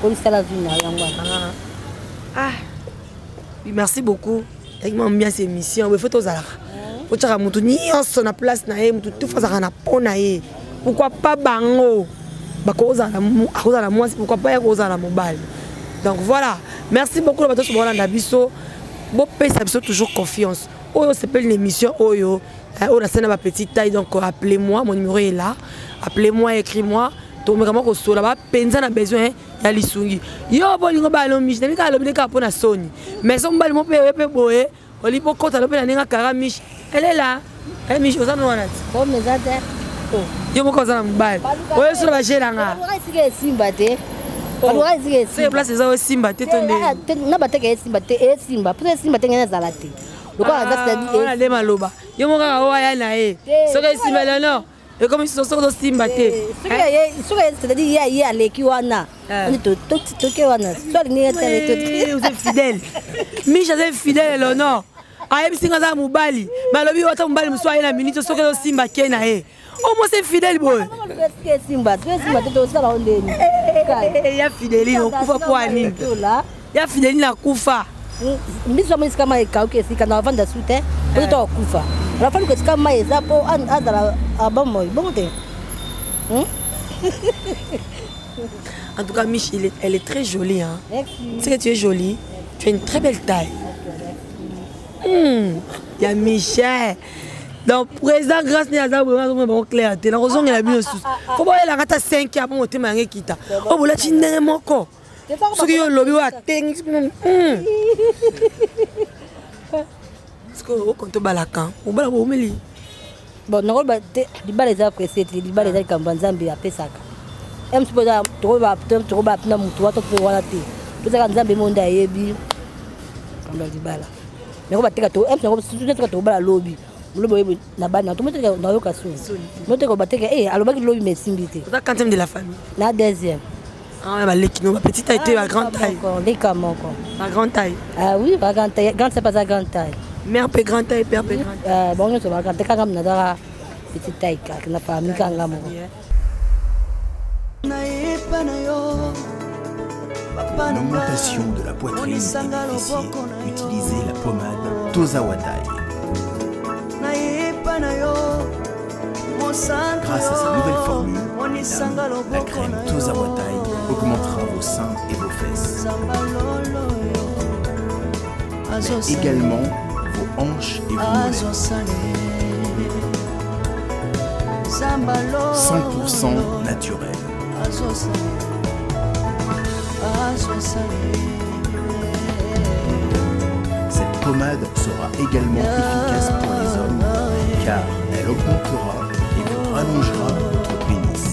Speaker 2: kolisala vie na yo, yango wana.
Speaker 8: Ah, merci beaucoup. Ezalaki mwa ambiance émission boye, fo tozalaka otyaka motu nyonso na place na ye, motu tufa azalaka na po na ye. Pourquoi pas bango akozala mwasi, pourquoi pas ye kozala mobali? Donc voilà, merci beaucoup na bato nyonso baolanda biso. Bopesa biso toujours confiance. Oyo osepeli na émission oyo, oyo nasali na bapetite taille, donc appelez-moi, mon numéro est là, appelez-moi, écris-moi, tomeka mwa kosola bapenza na besoin ya lisungi. Yo bolingo balomishi nabi kaka alobi nde kaka mpo na soni, mais so mobali mo mpe oye mpe boye olingi mpo kota lo mpe na ndenge akara mishi elela. Mishi oza no wana ti yo moko oza na mobali oyo solo bagelanga.
Speaker 2: Esika esimba te.
Speaker 8: Soki place eza osimba te to nde?
Speaker 2: Na bateka esimba te, esimba mpo esimba te, ngai nazala te
Speaker 8: lokola nde maloba yo moko kaka oyo aya na ye, soki esimba lelo ekomi soki tosimba te.
Speaker 2: Soki, c'est-à-dire ye aleki wana, toke wana, so alingi
Speaker 8: ye. Oza fidèle, Miche aza fidèle. Eleonore ayebisi nga aza mobali, mais alobi ata mobali mosusu aye na minute, soki ezosimba ke na ye. O mwasi fidèle boye.
Speaker 2: Esimba te, tosala o ndeni?
Speaker 8: Ya Fideline okufa mpo ya nini? Ya Fideline akufa.
Speaker 2: Mbiso amoni esika mai ekauki, esika na avanda su te, po to akufa. Alafaluka esika mai eza mpo azala abomoi bongo te.
Speaker 8: En tout cas, Mich, elle est très jolie. Hein.
Speaker 2: Merci.
Speaker 8: Tu sais que tu es jolie. Tu as une très belle taille. Ya Michel. Donc, président Grâce ne aza boye, azomona bango clair te. Nakozongela bino susu. Fo boyelanga ata 5 ya po motema yango ekita. Oyo bolati ndenge moko. Soki yo olobi oyo atengi. Sikoyo okonto balaka. Obala bomeli.
Speaker 2: Bon, nakoloba te libala eza presse te. Libala eza likambo ya Nzambe apesaka. Mc mpo eza tokoba na motu wana to wana te, tozaka Nzambe mo nde ayebi likambo ya libala. Nako bateka to mc nako tokobala lobi lobi, oyebi na bana tomoteka, nayoka soni moteka bateka e alobaki lobi, mais esimbi te.
Speaker 8: Oza quantième de la famille?
Speaker 2: Na deuxième.
Speaker 8: Ah, baleki no bapetite taille te, bagrand taille?
Speaker 2: Leka moko.
Speaker 8: Bagrand taille?
Speaker 2: Ah oui, bagrand taille, grande sœur aza grande taille.
Speaker 8: Mère mpe grande taille, père mpe grande
Speaker 2: taille. Bango nyonso bagrand taille, kaka nazaka petite taille kaka na famille, kanga moko.
Speaker 14: Pour l'augmentation de la poitrine et des fessiers, utilisez la pommade Tozawadai. Grâce à sa nouvelle formule, mesdames, la crème Tozawadai augmentera vos seins et vos fesses, mais également vos hanches et vos mollets. 100% naturel. Cette pommade sera également efficace pour les hommes car elle augmentera et vous rallongera votre pénis.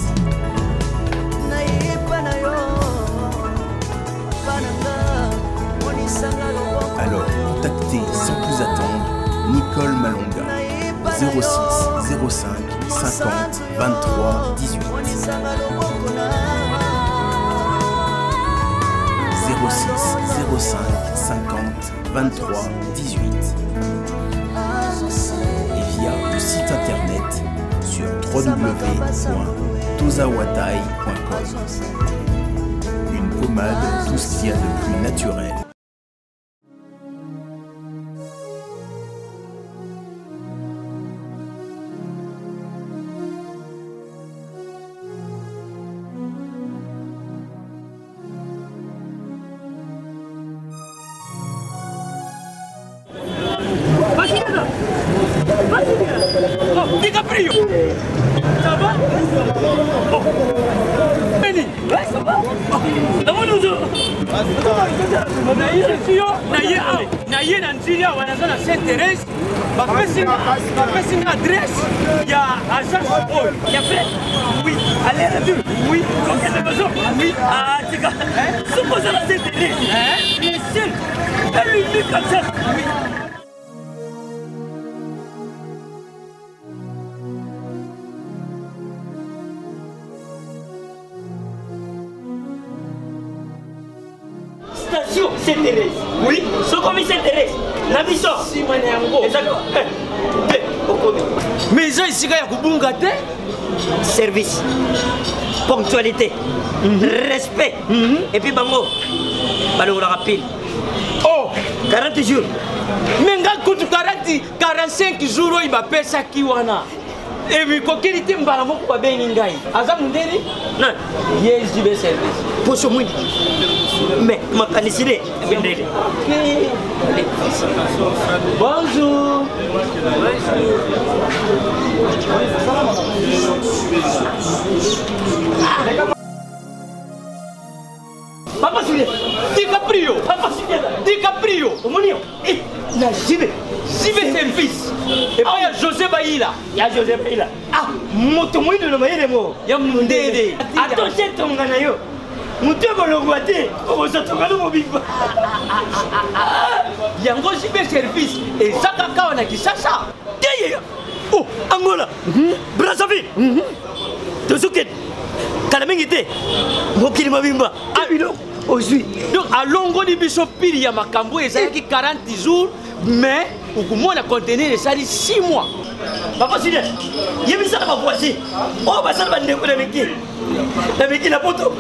Speaker 14: Alors, contactez sans plus attendre Nicole Malonga 06 05 50 23 18. 06 05 50 23 18 et via le site internet sur www.tozawatai.com. Une pommade, tout ce qu'il y a de plus naturel.
Speaker 15: DiCaprio Ça va oh. Benny Ouais, ça va namoni ozo nayebisi yo naye awa naye na nzili awa naza na saint thérèse bapesi nga adresse ya agence oyo ya frais oui aller retour oui okende maison oui atika soki oza na saint thérèse le seul et l'unique agence oui. Station Saint Thérèse. Oui, sokomi Saint Thérèse. Na biso.
Speaker 16: Sima na yango.
Speaker 15: Ezali eh, te okomi.
Speaker 16: Mais eza esika ya kobunga te.
Speaker 15: Service, ponctualité, respect. Et puis bango balongolaka pile.
Speaker 16: Oh,
Speaker 15: 40 jours.
Speaker 16: Mais nga kutu 40 45 jours oyo bapesaki wana. Emikokeli te mbala moko babengi ngai aza mondeli
Speaker 15: nani
Speaker 16: ye JB service
Speaker 15: poso mwindu mais makanisi nde mindele.
Speaker 16: Bonjour.
Speaker 15: Papa Julien,
Speaker 16: DiCaprio,
Speaker 15: Papa Julien,
Speaker 16: DiCaprio,
Speaker 15: omoni yo eh, na JB,
Speaker 16: JB service epai ya José Bayila,
Speaker 15: ya José Bayila, ah moto moyindo na mayele mo
Speaker 16: ya mondele,
Speaker 15: atoshe tonga na yo moto ekolongwa te okozwa tonga no mobimba.
Speaker 16: Yango JB service eza kaka awa na Kinshasa
Speaker 15: te ye oh Angola, Brazzaville, tozokende kala mingi te mokili mobimba biloko ozwi.
Speaker 16: Donc alongoli biso pili ya makambo oyo ezalaki 40 jours, mais okomona conteneur esali 6 mois.
Speaker 15: Papa Julien, yebisaka bavoisin oyo basala bandeko na miki na miki na poto,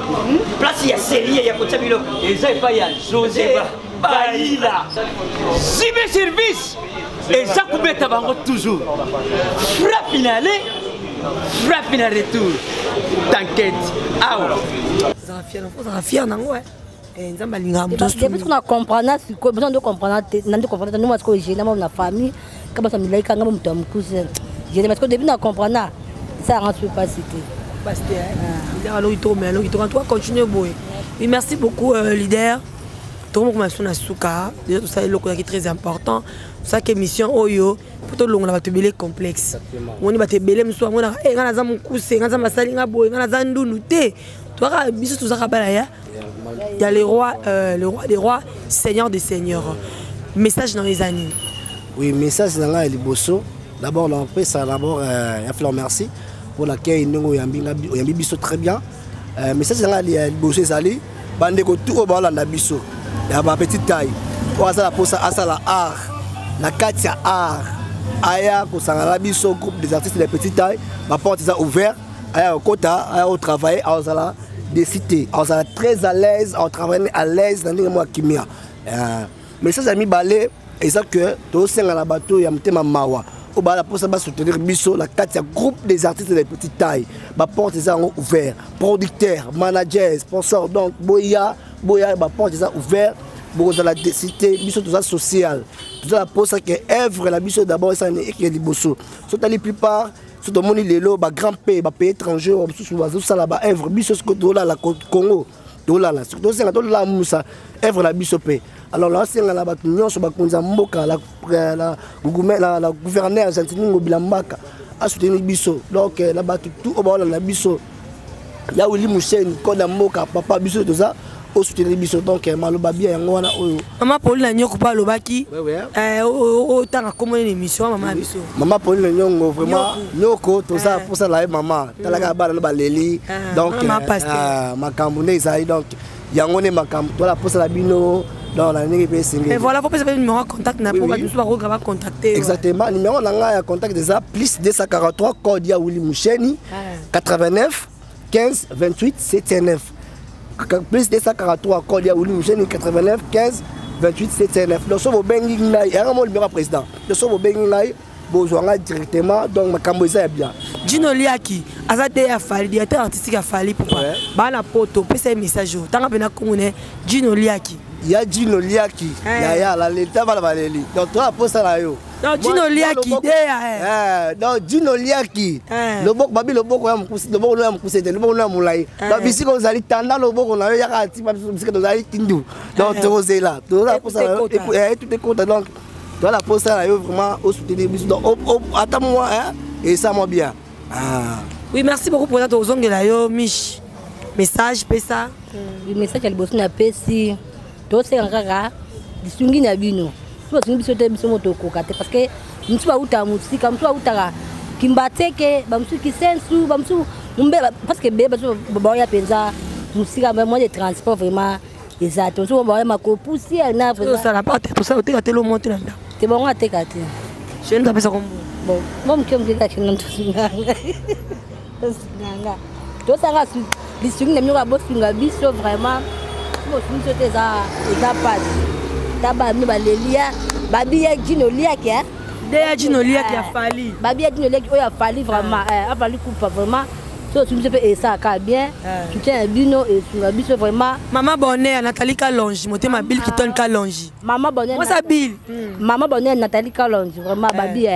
Speaker 15: place ya serie ya kotia biloko
Speaker 16: eza epai ya José Bayila. JB service eza kobeta bango toujours frappe na aller, frappe na retour, t'inquiète awa.
Speaker 8: Ozala fier nango Nzambe alingaka moto.
Speaker 2: Depuis qu'on a comprendre sikoyo, besoin de comprendre te, nande comprendre te ndenge sikoyo gena mo na famille ka bato milai kanga mo moto ya mokuse gene, parce que depuis na comprendre esalanga soki mpasi te.
Speaker 8: Pasi te leader aloki to, mais aloki to, en tout cas continue boye. Oui, merci beaucoup leader. Tokomokoma biso na suka déjà, tosala eloko ezalaki très important, tosalaki émission oyo mpo tolongola bato ebele complexe. Omoni bato ebele mosusu bamonaka e ngai naza mokuse, ngai naza masali, ngai boye, ngai naza ndundu te. Toyaka biso tozaka bana ya le roi, le roi des rois, seigneur des seigneurs. Message na eza nini?
Speaker 1: Oui, message na ngai ya liboso, d'abord napesa d'abord ya Fleur merci pour l'accueil ndenge oyambi biso très bien. Message na ngai ya liboso ezali bandeko tu oyo baolanda biso ya bapetite taille, oyo asala mposa asala art na kati ya art, aya kosangana na biso groupe des artistes de petite taille. Baporte eza ouvert, aya kokota, aya kotravaille, azala décité, azala très à l'aise, aotravaille à l'aise na ndenge mwa kimia. Message ya mibale eza que tosenga na bato ya motema mawa oyo bala mposa basoutenir biso na kati ya groupe des artistes de petite taille, baporte eza yango ouvert, producteur, manager, sponsor, donc boya boya, baporte eza ouvert, bokozala décité. Biso toza social, toza na mposa ke œuvre na biso d'abord esani ekeke liboso. So tali plupart, so tomoni lelo bagrand pays, bapays étranger oyo mosusu bazosala baœuvre, biso sikoyo tolala Congo, tolala, soki tosenga tolamusa œuvre na biso mpe. Alors naosenga na bato nyonso, bakonzi ya mboka, la gouverneur Gentiny Ngobila Mbaka asoutenir biso, donc na bato tout oyo baolanda biso, ya Willy Musheni, code ya mboka, papa biso toza osoutenir biso. Donc maloba bia yango wana oyo.
Speaker 8: Mama Pauline Nyoko mpe alobaki otanga kombo nini émission mama ya biso.
Speaker 1: Mama Pauline Nyongo, vraiment Nyoko, toza mposa na ye mama, talaka bana no baleli, donc makambo nde ezali, donc yango nde makambo toala mposa na bino, donc na ndenge mpe esengeli.
Speaker 8: Voilà, faut pesa mpe numéro ya contact na po bato mosusu bakoka bacontacte.
Speaker 1: Exactement, numéro na ngai ya contact eza plus 243, code ya Willy Musheni, 89 15 28 79. Plus 243 code ya Willy Musheni 89 15 28 709. Donc soki bobengi ngai, yanga mo numéro ya président. Donc soki bobengi ngai, bozwa ngai directement. Donc makambo eza ya bien.
Speaker 8: Gino Liaki aza te ya Fally, directeur artistique ya Fally Ipupa. Bana poto pesa ye message oyo. Tanga pena kongo ne Gino Liaki.
Speaker 1: Ya Gino Liaki, ya ya la leta bana baleli. Donc toi posa na yo.
Speaker 8: Donc Gino Liaki de ya.
Speaker 1: Eh, donc Gino Liaki. Loboko babi loboko ya mukusi, loboko ya mukusi te, loboko ya mulayi. Donc bisika ozali tanda loboko na yo yaka tima bisika tozali tindu. Donc tozela, toza posa na yo et tout est content donc toi la posa na yo vraiment au soutenir biso. Donc ata moi hein et ça moi bien. Ah.
Speaker 8: Oui, merci beaucoup pour ça ozongela yo Mich. Message pesa.
Speaker 2: Oui, message ya liboso na pesi. Tosenga kaka lisungi na bino. Soki basungi biso te, biso moto okoka te parce que mosusu bautaka mosika, mosusu bautaka Kimbateke, bamosusu Kisensu, bamosusu Mumbe, parce que ebele bato baoya mpenza mosika, moyen de transport vraiment eza te. Mosusu baoya makolo poussière na
Speaker 8: tosala pa te, tosala oteka te lomo te na ndako
Speaker 2: te, bango ateka te.
Speaker 8: Chez nous apesa kombo
Speaker 2: bon mo moke moke kaka chez tosunganga tosunganga tosanga lisungi na bino bosunga biso vraiment. Bosungi biso te, eza pasi. Ta bamino balelia babiya Gino Liaki
Speaker 8: de ya Gino Liaki ya Fally,
Speaker 2: babiya Gino Liaki oyo afali vraiment, afali kupa vraiment. So osungi biso mpe esalaka bien, soutien ya bino esunga biso vraiment.
Speaker 8: Mama Bonheur Nathalie Kalonji, motema Bill Kiton Kalonji.
Speaker 2: Mama Bonheur
Speaker 8: Mwasa Bill.
Speaker 2: Mama Bonheur Nathalie Kalonji vraiment, babi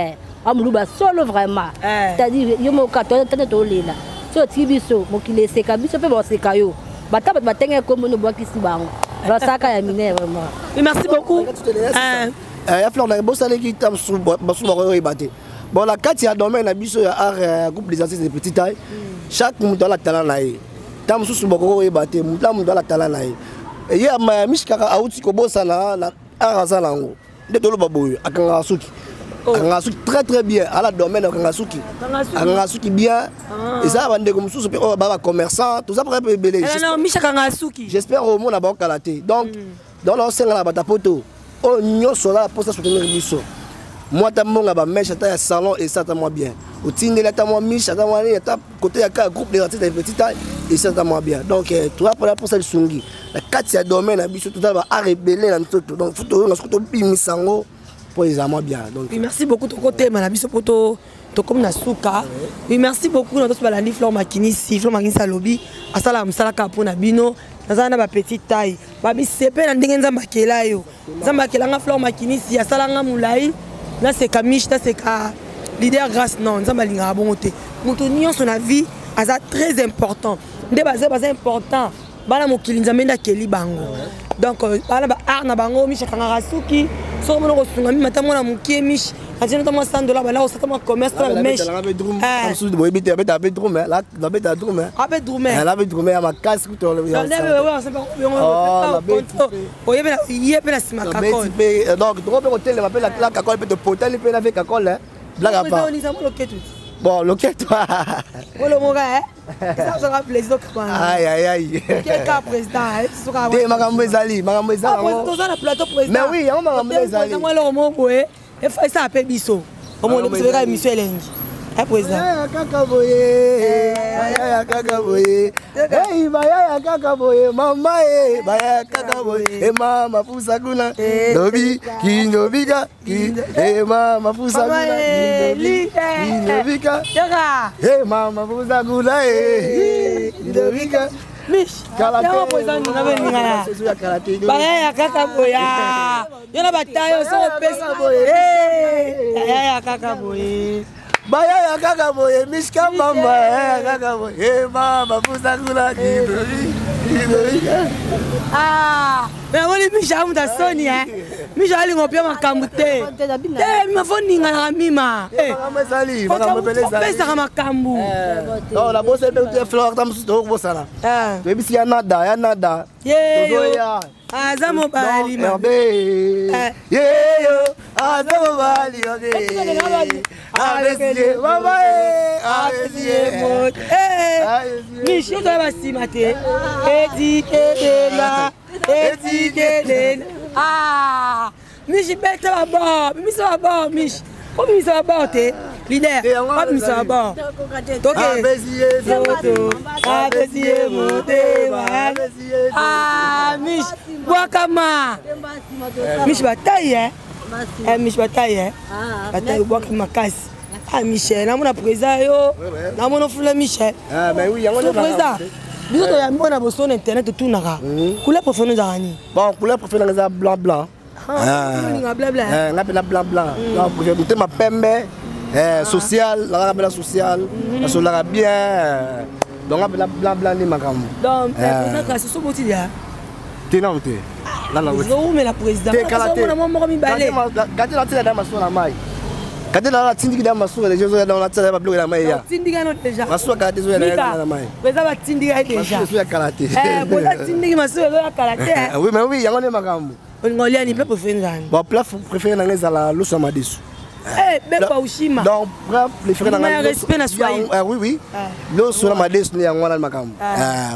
Speaker 2: amuluba solo vraiment. C'est-à-dire yo moko tata tolela. So otiki biso mokili eseka biso mpe baseka yo. Bata bato batenge kombo no bwakisi bango. Basaka ya mineur vraiment.
Speaker 8: Merci beaucoup.
Speaker 1: Ya Fleur na bosaleki ta mosusu bakoyeba te. Bon, na kati ya domaine na biso ya art, groupe des artistes de petite taille, chaque moto ala talent na ye. Ta mosusu bakoki koyeba te, moto moto ala talent na ye. Ye Mish kaka auti kobosana na art aza nango. Nde toloba boye, akangaka suki. Akangaka suki très très bien, ala domaine akangaka suki. Akangaka suki bien. Eza bandeko mosusu mpe oyo ba ba commerçant, toza mpe ebele.
Speaker 8: Non, Mish akangaka suki.
Speaker 1: J'espère omona bakokala te. Donc donc naosenga na bato ya poto oyo nyonso aza na mposa soutenir biso. Moi ata mbongo ba mèche ata ya salon et ça ata moi bien. Otindeli ata moi miche ata moi nini ata côté ya ka groupe des artistes de petite taille et ça ata moi bien. Donc toza mpona mposa lisungi na kati ya domaine na biso, toza ba art ebele na nzoto. Donc faut toyonga soki tobimisa yango mpo ezala mwa bien. Donc
Speaker 8: oui, merci beaucoup, tokotema na biso mpo tokomi na suka. Oui, merci beaucoup na toso balandi Flore Makinisi. Flore Makinisi alobi asalaka mosala kaka mpo na bino. Naza na ba petite taille, babisepe na ndenge Nzambe akela yo. Nzambe akelanga Flore Makinisi, asalanga molai, naseka Miche, naseka leader Grâce. Non, Nzambe alingaka bongo te. Moto nyonso na vie aza très important, nde baza important. Bana mokili Nzambe nde akeli bango. Donc bana ba art na bango, Miche akangaka suki. Soki omona kosunga mimi ata mwana mokie Miche atina ata mwa 100 dollar, bana kosata mwa commerce ta mèche.
Speaker 1: Boyebi te, abeta abe drum, abeta drum,
Speaker 8: abe drum,
Speaker 1: abe drum ya makasi kutu.
Speaker 8: Oyebi ye mpe na nsima kakol.
Speaker 1: Donc toko mpe kotelema mpe la kakol mpe topotali mpe na ve kakol blague à part. Bon, loketo.
Speaker 8: Olomoka ezaka plaisir okabana.
Speaker 1: Aïe aïe aïe.
Speaker 8: Keka président, soka.
Speaker 1: Te makambo ezali, makambo ezali.
Speaker 8: Toza na plateau président.
Speaker 1: Mais oui, yango makambo ezali.
Speaker 8: Mwa eloko moko boye, efa mpe biso. Omoni biso kaka émission elengi. Eh président.
Speaker 1: Bayaya kaka boye, bayaya kaka boye. Hey, bayaya kaka boye, mama e, bayaya kaka boye. E mama pusa kuna. Lobi, kindobika, ki, e mama pusa kuna. Kindobika. E mama pusa kuna e. Kindobika.
Speaker 8: Mish, yango président ninga be ninga na. Bayaya kaka boya. Yo na batayo so opesa boye. Bayaya kaka boye.
Speaker 1: Bayaya kaka boye, Mishka mama, bayaya kaka boye. Eh mama pusa kuna kindobi. Kindobika.
Speaker 8: Ah, mais amoni Mish amuta soni eh. Mish alingo pia makambo te. Te mima fo ninga na mima.
Speaker 1: Eh, makambo ezali, makambo ebele ezali.
Speaker 8: Opesaka makambo.
Speaker 1: Non, la bosse mpe te Flore ta mosusu tokobosana. Toyebisi ya nada, ya nada.
Speaker 8: Tozoya. Aza mobali
Speaker 1: mabe. Yeyo, aza mobali mabe. Abesie, mama e, abesie.
Speaker 8: Mish, yo toya basima te. Etikelela, etikelela. Ah, Mish beta babord, bimisa babord Mish. Po bimisa babord te. Leader, babimisa bon. Toke. Apesi ye motema. Ah, Mich, bwakama. Mich bataille, hein. Eh, Mich bataille, hein. Bataille bwakama makasi. Ah, Michel, namona président yo. Namona ofula Michel.
Speaker 1: Ah, mais oui, yango
Speaker 8: So président. Biso toyambi na boso na internet totunaka. Couleur préférée ezalaka nini?
Speaker 1: Bon, couleur préférée nanga eza blanc blanc.
Speaker 8: Olinga blanc blanc.
Speaker 1: Eh, nga mpena blanc blanc. Donc, motema pembe, eh, social, nanga mpena social, nasololaka bien. Donc nga mpena blanc blanc nde makambo.
Speaker 8: Donc, président kasi so boti dia.
Speaker 1: Te nano te.
Speaker 8: Ozowumela président.
Speaker 1: Te kala te.
Speaker 8: Mona moko mibale.
Speaker 1: Kate natina da masuwa na mai. Kate na natindiki da masuwa deja ezoya na natina babiloko na mai ya.
Speaker 8: Tindika no deja.
Speaker 1: Masuwa kala te ezoya na mai.
Speaker 8: Président batindika ye deja.
Speaker 1: Masuwa ezoya kala te.
Speaker 8: Eh, président tindiki masuwa ezoya kala te.
Speaker 1: Oui, mais oui, yango nde makambo.
Speaker 8: Olinga olia ni plat préféré nzani?
Speaker 1: Bon, plat préféré na ngai ezala loso ya madesu.
Speaker 8: Eh, bepa ushima.
Speaker 1: Donc, plat préféré na ngai.
Speaker 8: Respect na Swahili.
Speaker 1: Oui, oui. Loso na madesu nde yango wana makambo.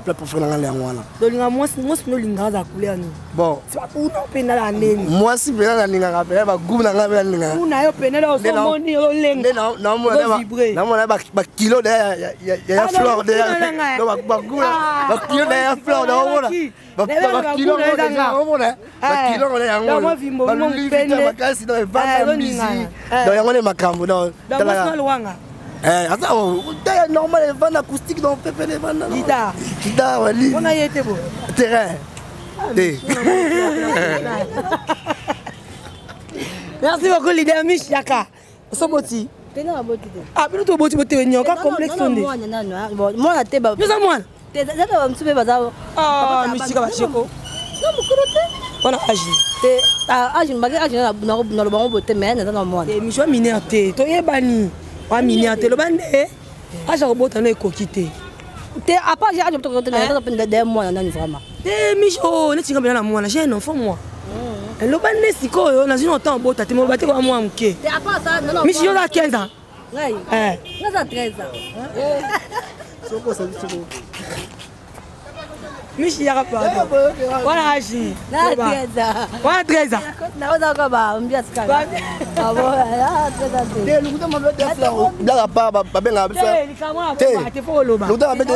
Speaker 1: Plat préféré na ngai nde yango wana.
Speaker 8: Olinga mwasi, mwasi nde olingaka aza couleur nini?
Speaker 1: Bon.
Speaker 8: Una mpenza na nini?
Speaker 1: Mwasi mpenza nalingaka mpenza bagout na ngai mpenza nalingaka.
Speaker 8: Una yo mpenza ozomoni ozolenga.
Speaker 1: Namona bakilo ya fleur bakilo ya fleur naomona. Bakilo omona bakilo ngo yango balulivita makasi donc evanda mbisi donc yango nde makambo donc aza taya normal evanda acoustique donc pepele evanda
Speaker 8: guitare
Speaker 1: guitare wali
Speaker 8: mpona ye te bo
Speaker 1: terrain te.
Speaker 8: Merci beaucoup leader Mich Yaka. Osoboti. Ah bino toboti botewe nyoka complexe onde.
Speaker 2: Mwana te ba.
Speaker 8: Yoza mwana.
Speaker 2: Te zata ba msupe baza.
Speaker 8: Ah misika ba cheko.
Speaker 2: Na mokolo te.
Speaker 8: Wana age.
Speaker 2: Te age mbaki age na na lobango bote mais naza na mwana.
Speaker 8: Te micho mineur te. Toyebani. Wa mineur te loba nde. Age akobota no ekoki te.
Speaker 2: Te à part age akobota te naza mpe de mwana nani vraiment.
Speaker 8: Te micho neti nga mpenza na mwana j'ai un enfant moi. Eloba nde sikoyo nazwi na ntango obota te moloba te kwa mwa moke.
Speaker 2: Te à part ça non non.
Speaker 8: Micho yo oza 15 ans.
Speaker 2: Ngai.
Speaker 8: Eh.
Speaker 2: Naza 13 ans.
Speaker 8: Michi yaka pardon. Wana age.
Speaker 2: Na 13 ans.
Speaker 8: Wana 13 ans.
Speaker 2: Nakozaka ba mbia sika. Ah bon, ah 13 ans.
Speaker 1: Te lokuta mabe te blague à part babengaka biso.
Speaker 8: Te likamwa te
Speaker 1: lokuta mabe te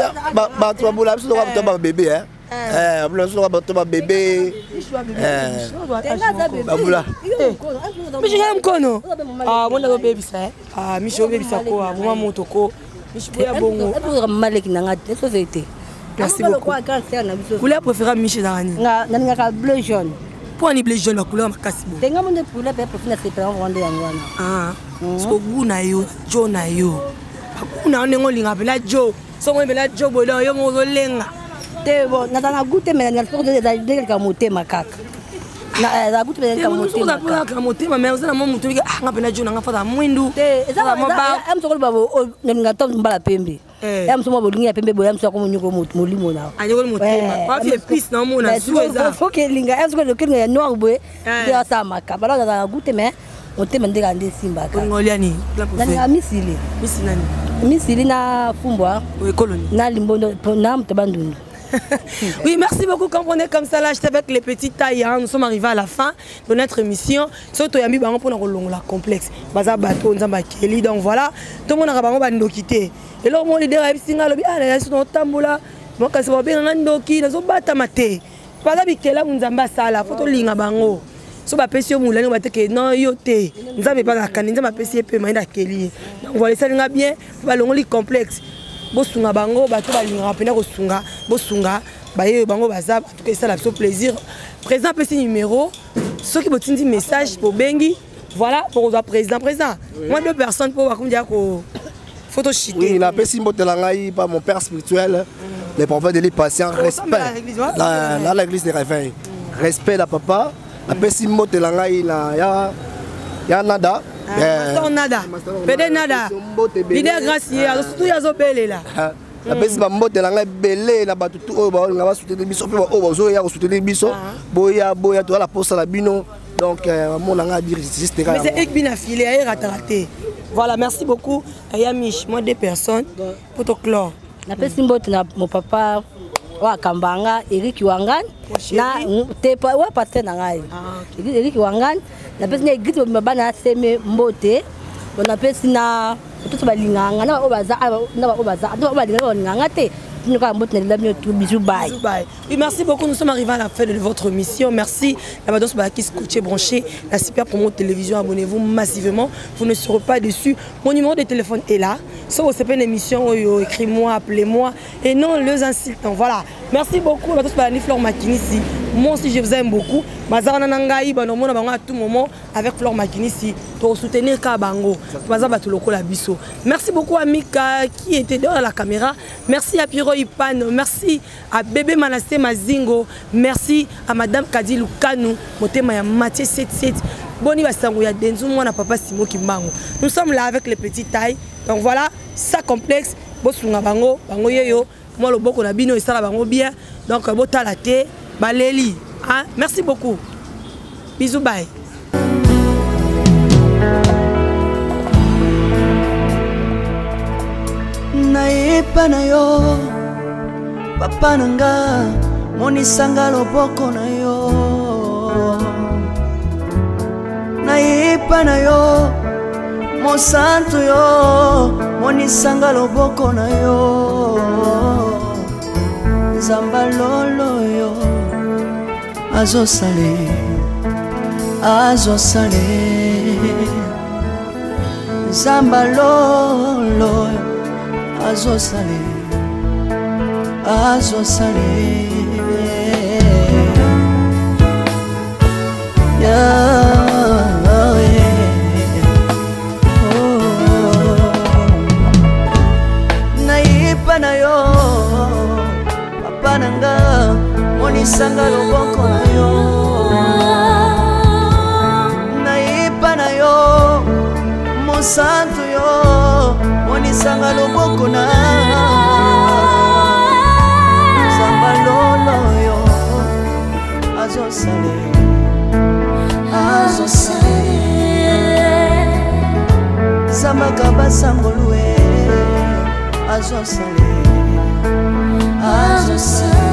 Speaker 1: bato babola biso lokola bato ba bébé hein. Eh, babola biso lokola bato ba bébé. Babola.
Speaker 8: Michi ya mkono. Ah mona ko bebisa eh. Ah Michi obebisa ko aboma moto ko. Michi boya bongo.
Speaker 2: Maleki na nga te so vérité.
Speaker 8: Merci beaucoup. Couleur préférée Michi ezalaka nini?
Speaker 2: Nga nalingaka bleu jaune.
Speaker 8: Mpo ani bleu jaune bacouleur makasi boye?
Speaker 2: Te nga mo nde couleur pe préférée na sepela ngo nde yango wana.
Speaker 8: Ah. Siko goût na yo, jo na yo. Goût na yo ndenge olingaka mpena jo. Soki mpena jo boye donc yo moko ozolenga.
Speaker 2: Te bon naza na goût te mais nalingaka motema kaka. Na goût te mais nalingaka motema.
Speaker 8: Kaka motema mais oza na mwa motu ah nga mpena jo na nga fata mwindu.
Speaker 2: Te eza mwa mosokolo ba nalinga to mbala pembe. Ya mosu mwa bolingi ya pembe boye ya mosu akoma nyoko molimo na
Speaker 8: anyokoli motema wafi épice na omona zu eza
Speaker 2: faut que linga ya mosu okelinga ya noir boye nde asala makambo alors nazala na goût te mais motema nde kaka nde esimbaka.
Speaker 8: Olinga olia nini?
Speaker 2: Nalinga misili.
Speaker 8: Misili nani?
Speaker 2: Misili na fumbwa na limbondo na moto bandundu.
Speaker 8: Oui, merci beaucoup. Quand on est comme ça, là, j'étais avec les petites tailles. Hein. Nous sommes arrivés à la fin de notre émission. Surtout, Yambi, bango pour la complexe. Baza bateau, nzamba Kelly. Donc voilà, tout le monde a bango bando quitté. Et là, mon leader a singa lobi, ah, là, sur tambola. Moi, quand c'est bien ndoki, nazo bata mate. Baza bikela nzamba sala, faut linga bango. So bapesi yo molani bateke non yo te nzambe epa nakandi nzambe apesi ye pema ye na keli ye. Donc voilà, esalinga bien balongoli complexe. Bosunga bango bato balingaka mpena kosunga, bosunga baye bango baza en tout cas esala biso plaisir. Président apesi numéro soki botindi message bobengi voilà pour kozwa président. Président moi deux personnes po bakomi dia ko photo chiter.
Speaker 1: Oui, napesi mbote na ngai pa mon père spirituel, le prophète de patient, respect la l'église des réveils, respect la papa. Napesi mbote na ngai na ya ya nada.
Speaker 8: Pasteur Nada, Pede Nada, leader gracieux, surtout yazobelela.
Speaker 1: Napesi bambote na ngai ebele na bato tu oyo baolinga basoutenir biso mpe oyo bazoya kosoutenir biso boya boya toza na posa na bino. Donc mona ngai abiri juste
Speaker 8: Mais c'est Ekbi na filet aye rataka te. Voilà, merci beaucoup Yamish, moi deux personnes pour te clore.
Speaker 2: Napesi mbote na mon papa oyo akambanga Eric Wangan na te wa pasteur na ngai Eric Wangan. Napesi na église mobimba bana aseme mbote. Bon napesi na bato balingaka nga na baoyo baza na baoyo baza na baoyo balingaka balingaka nga te. Bisous, bye.
Speaker 8: Bye. Oui, merci beaucoup. Nous sommes arrivés à la fin de votre mission. Merci. La Mados Balaki scotché branché, la super promo télévision. Abonnez-vous massivement. Vous ne serez pas déçus. Mon numéro de téléphone est là. Si vous avez une émission, écris-moi, appelez-moi. Et non les insultants. Voilà. Merci beaucoup. La Mados Balaki Flore Makinisi. Moi aussi, je vous aime beaucoup. Bazar Nanangaï, à tout moment avec Flore Makinisi pour soutenir Kabango. Bazar Batuloko la biso. Merci beaucoup à Mika qui était derrière la caméra. Merci à Piro Ipan. Merci à Bébé Manassé Mazingo. Merci à Madame Kadi Lukanou. Motema ya Mathieu 77. Boni basango ya Denzu mwana papa Simo Kimbangu. Nous sommes là avec les petites tailles. Donc voilà, ça complexe. Bosunga bango, bango yeyo. Moi loboko na bino esala bango bien. Donc botala te, baleli. Hein? Merci beaucoup. Bisous, bye.
Speaker 17: Nayepa na yo papa na nga, monisanga loboko na yo. Nayepa na yo mosantu yo, monisanga loboko na yo. Nzamba lolo yo azosale, azosale. Nzamba lolo azosale, azosale. Nayepa na yo papa na nga, monisanga loboko na yo. Nayepa na yo mosantu yo, monisanga loboko na Nzamba lolo yo azosale, azosale. Nzamba kabasangolue azosale, azosale.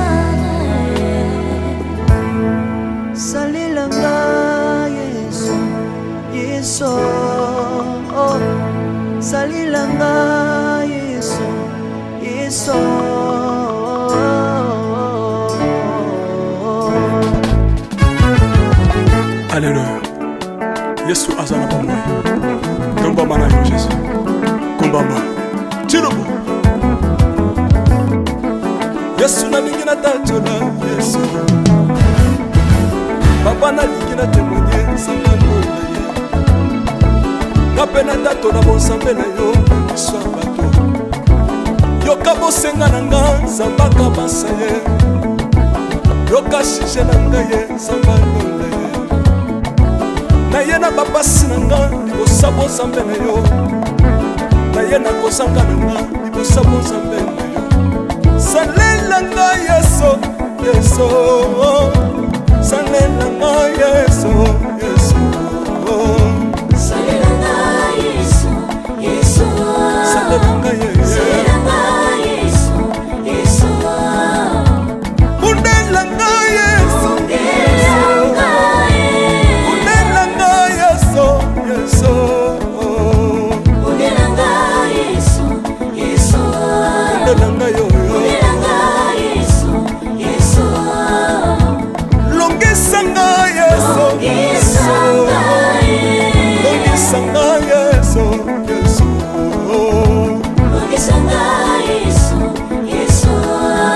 Speaker 17: Salelanga Yesu, Yesu, oh. Salelanga Yesu, Yesu.
Speaker 18: Alléluia. Yesu azana bomoi. Tombama na yo Jésus. Kombama. Tilobo. Yesu nalingi natatola Yesu. Papa nalingi na témoigner nzambe na ye. Nga mpe natatola bonzambe na yo miso ya bato. Yoka bosenga na nga nzambe akabasa ye. Yoka sujet na ngai ye nzambe alonda ye. Na ye na bapasi na nga libosa bonzambe na yo. Na ye na kozanga na nga libosa bonzambe na yo. Salela nga Yesu, Yesu. Salela nga Yesu, Yesu.
Speaker 19: Salela nga Yesu, Yesu.
Speaker 18: Salela nga Yesu.
Speaker 19: Salela nga Yesu, Yesu.
Speaker 18: Bundela nga Yesu.
Speaker 19: Bundela nga Yesu.
Speaker 18: Bundela nga Yesu, Yesu.
Speaker 19: Bundela nga Yesu, Yesu.
Speaker 18: Bundela nga yo, yo.
Speaker 19: Bundela nga Yesu, Yesu.
Speaker 18: Longisa nga Yesu.
Speaker 19: Longisa nga Yesu.
Speaker 18: Longisa nga Yesu, Yesu.
Speaker 19: Longisa nga Yesu, Yesu.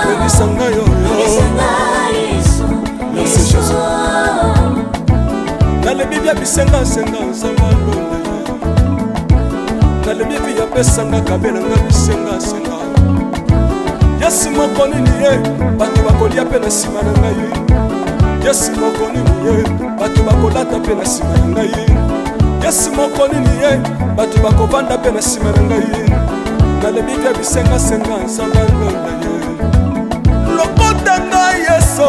Speaker 18: Longisa nga yo, yo.
Speaker 19: Longisa nga Yesu,
Speaker 18: Merci,
Speaker 19: Yesu.
Speaker 18: Jésus. Nalebi bia bisenga senga nzambe alonda ye. Nalebi vi apesanga kabela nga bisenga senga. Yesu moko nini ye bato bakolia mpe na nsima na ngai. Yesu moko nini ye bato bakolata mpe na nsima na ngai. Yesu moko nini ye bato bakovanda mpe na nsima na ngai. Nalebi bia bisenga senga nzambe alonda ye. Lokota nga Yesu,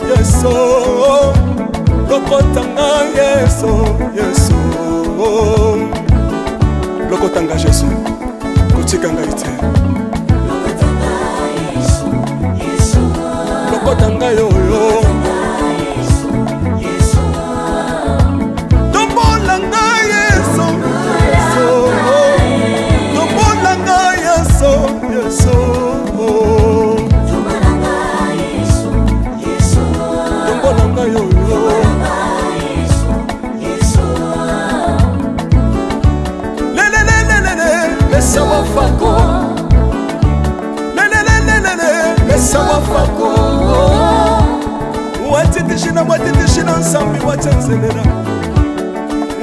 Speaker 18: Yesu. Lokota nga Yesu, Yesu. Lokota nga Yesu, kotika ngai te. Lokota nga yo, yo. Tombola nga Yesu, Yesu. Watitishila watitishila nsambi watsenzelela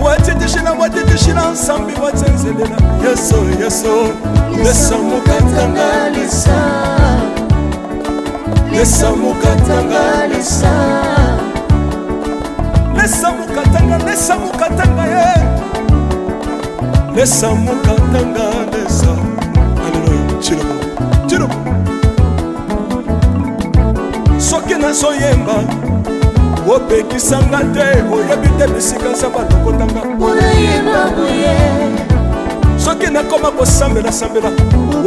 Speaker 18: watitishila watitishila nsambi watsenzelela yesu yesu lesa mokatanga lesa lesa mokatanga lesa lesa mokatanga lesa mokatanga ye lesa mokatanga lesa aleluya chilobo chilobo soki nazoyemba opekisanga te oyebi te bisika nzambe alokotanga soki nakoma kosambelasambela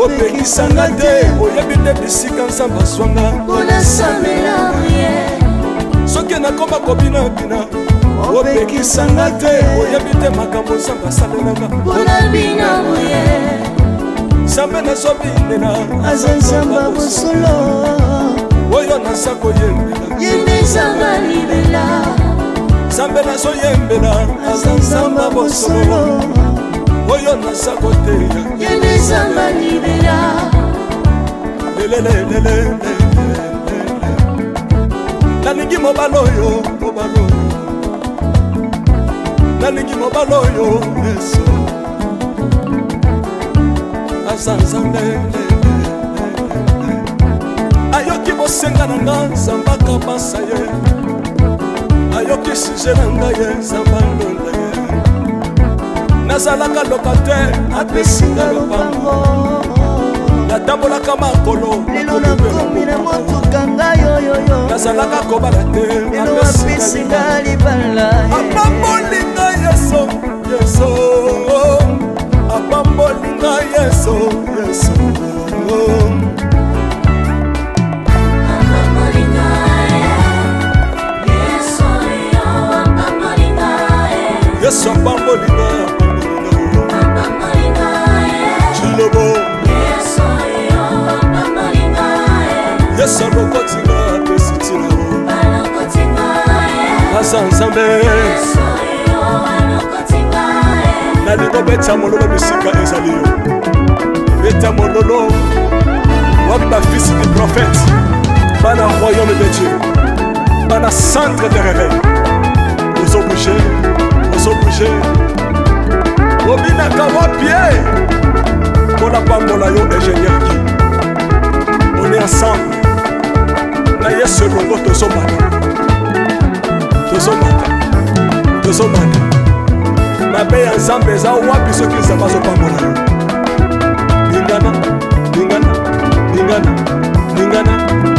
Speaker 18: opekisanga te oyebi te bisika nzambe azwanga soki nakoma kobinabina opekisanga te oyebi te makambo nzambe asalelanga nzambe nazobinela
Speaker 17: aza nzambe ya bosolo
Speaker 18: oyo naza koyembela
Speaker 17: ye nde nzambe libela
Speaker 18: nzambe nazoyembela aza nzambe ya bosolo oyo naza koteya
Speaker 17: ye nde nzambe libela
Speaker 18: lelelelele nalingi mobali oyo mobali oyo nalingi mobali oyo yesu aza nzambe ayoki bosenga na nga nzambe akabasa ye ayoki suje na ngai ye nzambe alonda ye nazalaka locataire apesi nga lopango natambolaka makolo
Speaker 17: lelo nakomi na motuka ngai oyoyo
Speaker 18: nazalaka kobala te
Speaker 17: lelo apesi nga libala
Speaker 18: apamboli ngai yesu yesu apamboli ngai yesu yesu yesu apamboli ngai apamboli ngai chilobo yesu alokoti ngai apesi ntina aza nzambe nalingi obeta mololo bisika ezali yo beta mololo wapi bafils du prophète bana royaume de dieu bana centre de réveil ozobouge ozobouge obinaka wapi e mpona pambola yo ingénieur ki on est ensemble na yesu elongo tozomata tozomata tozomata mabe ya nzambe eza wapi soki nzambe azopambola yo ningana ningana ningana ningana.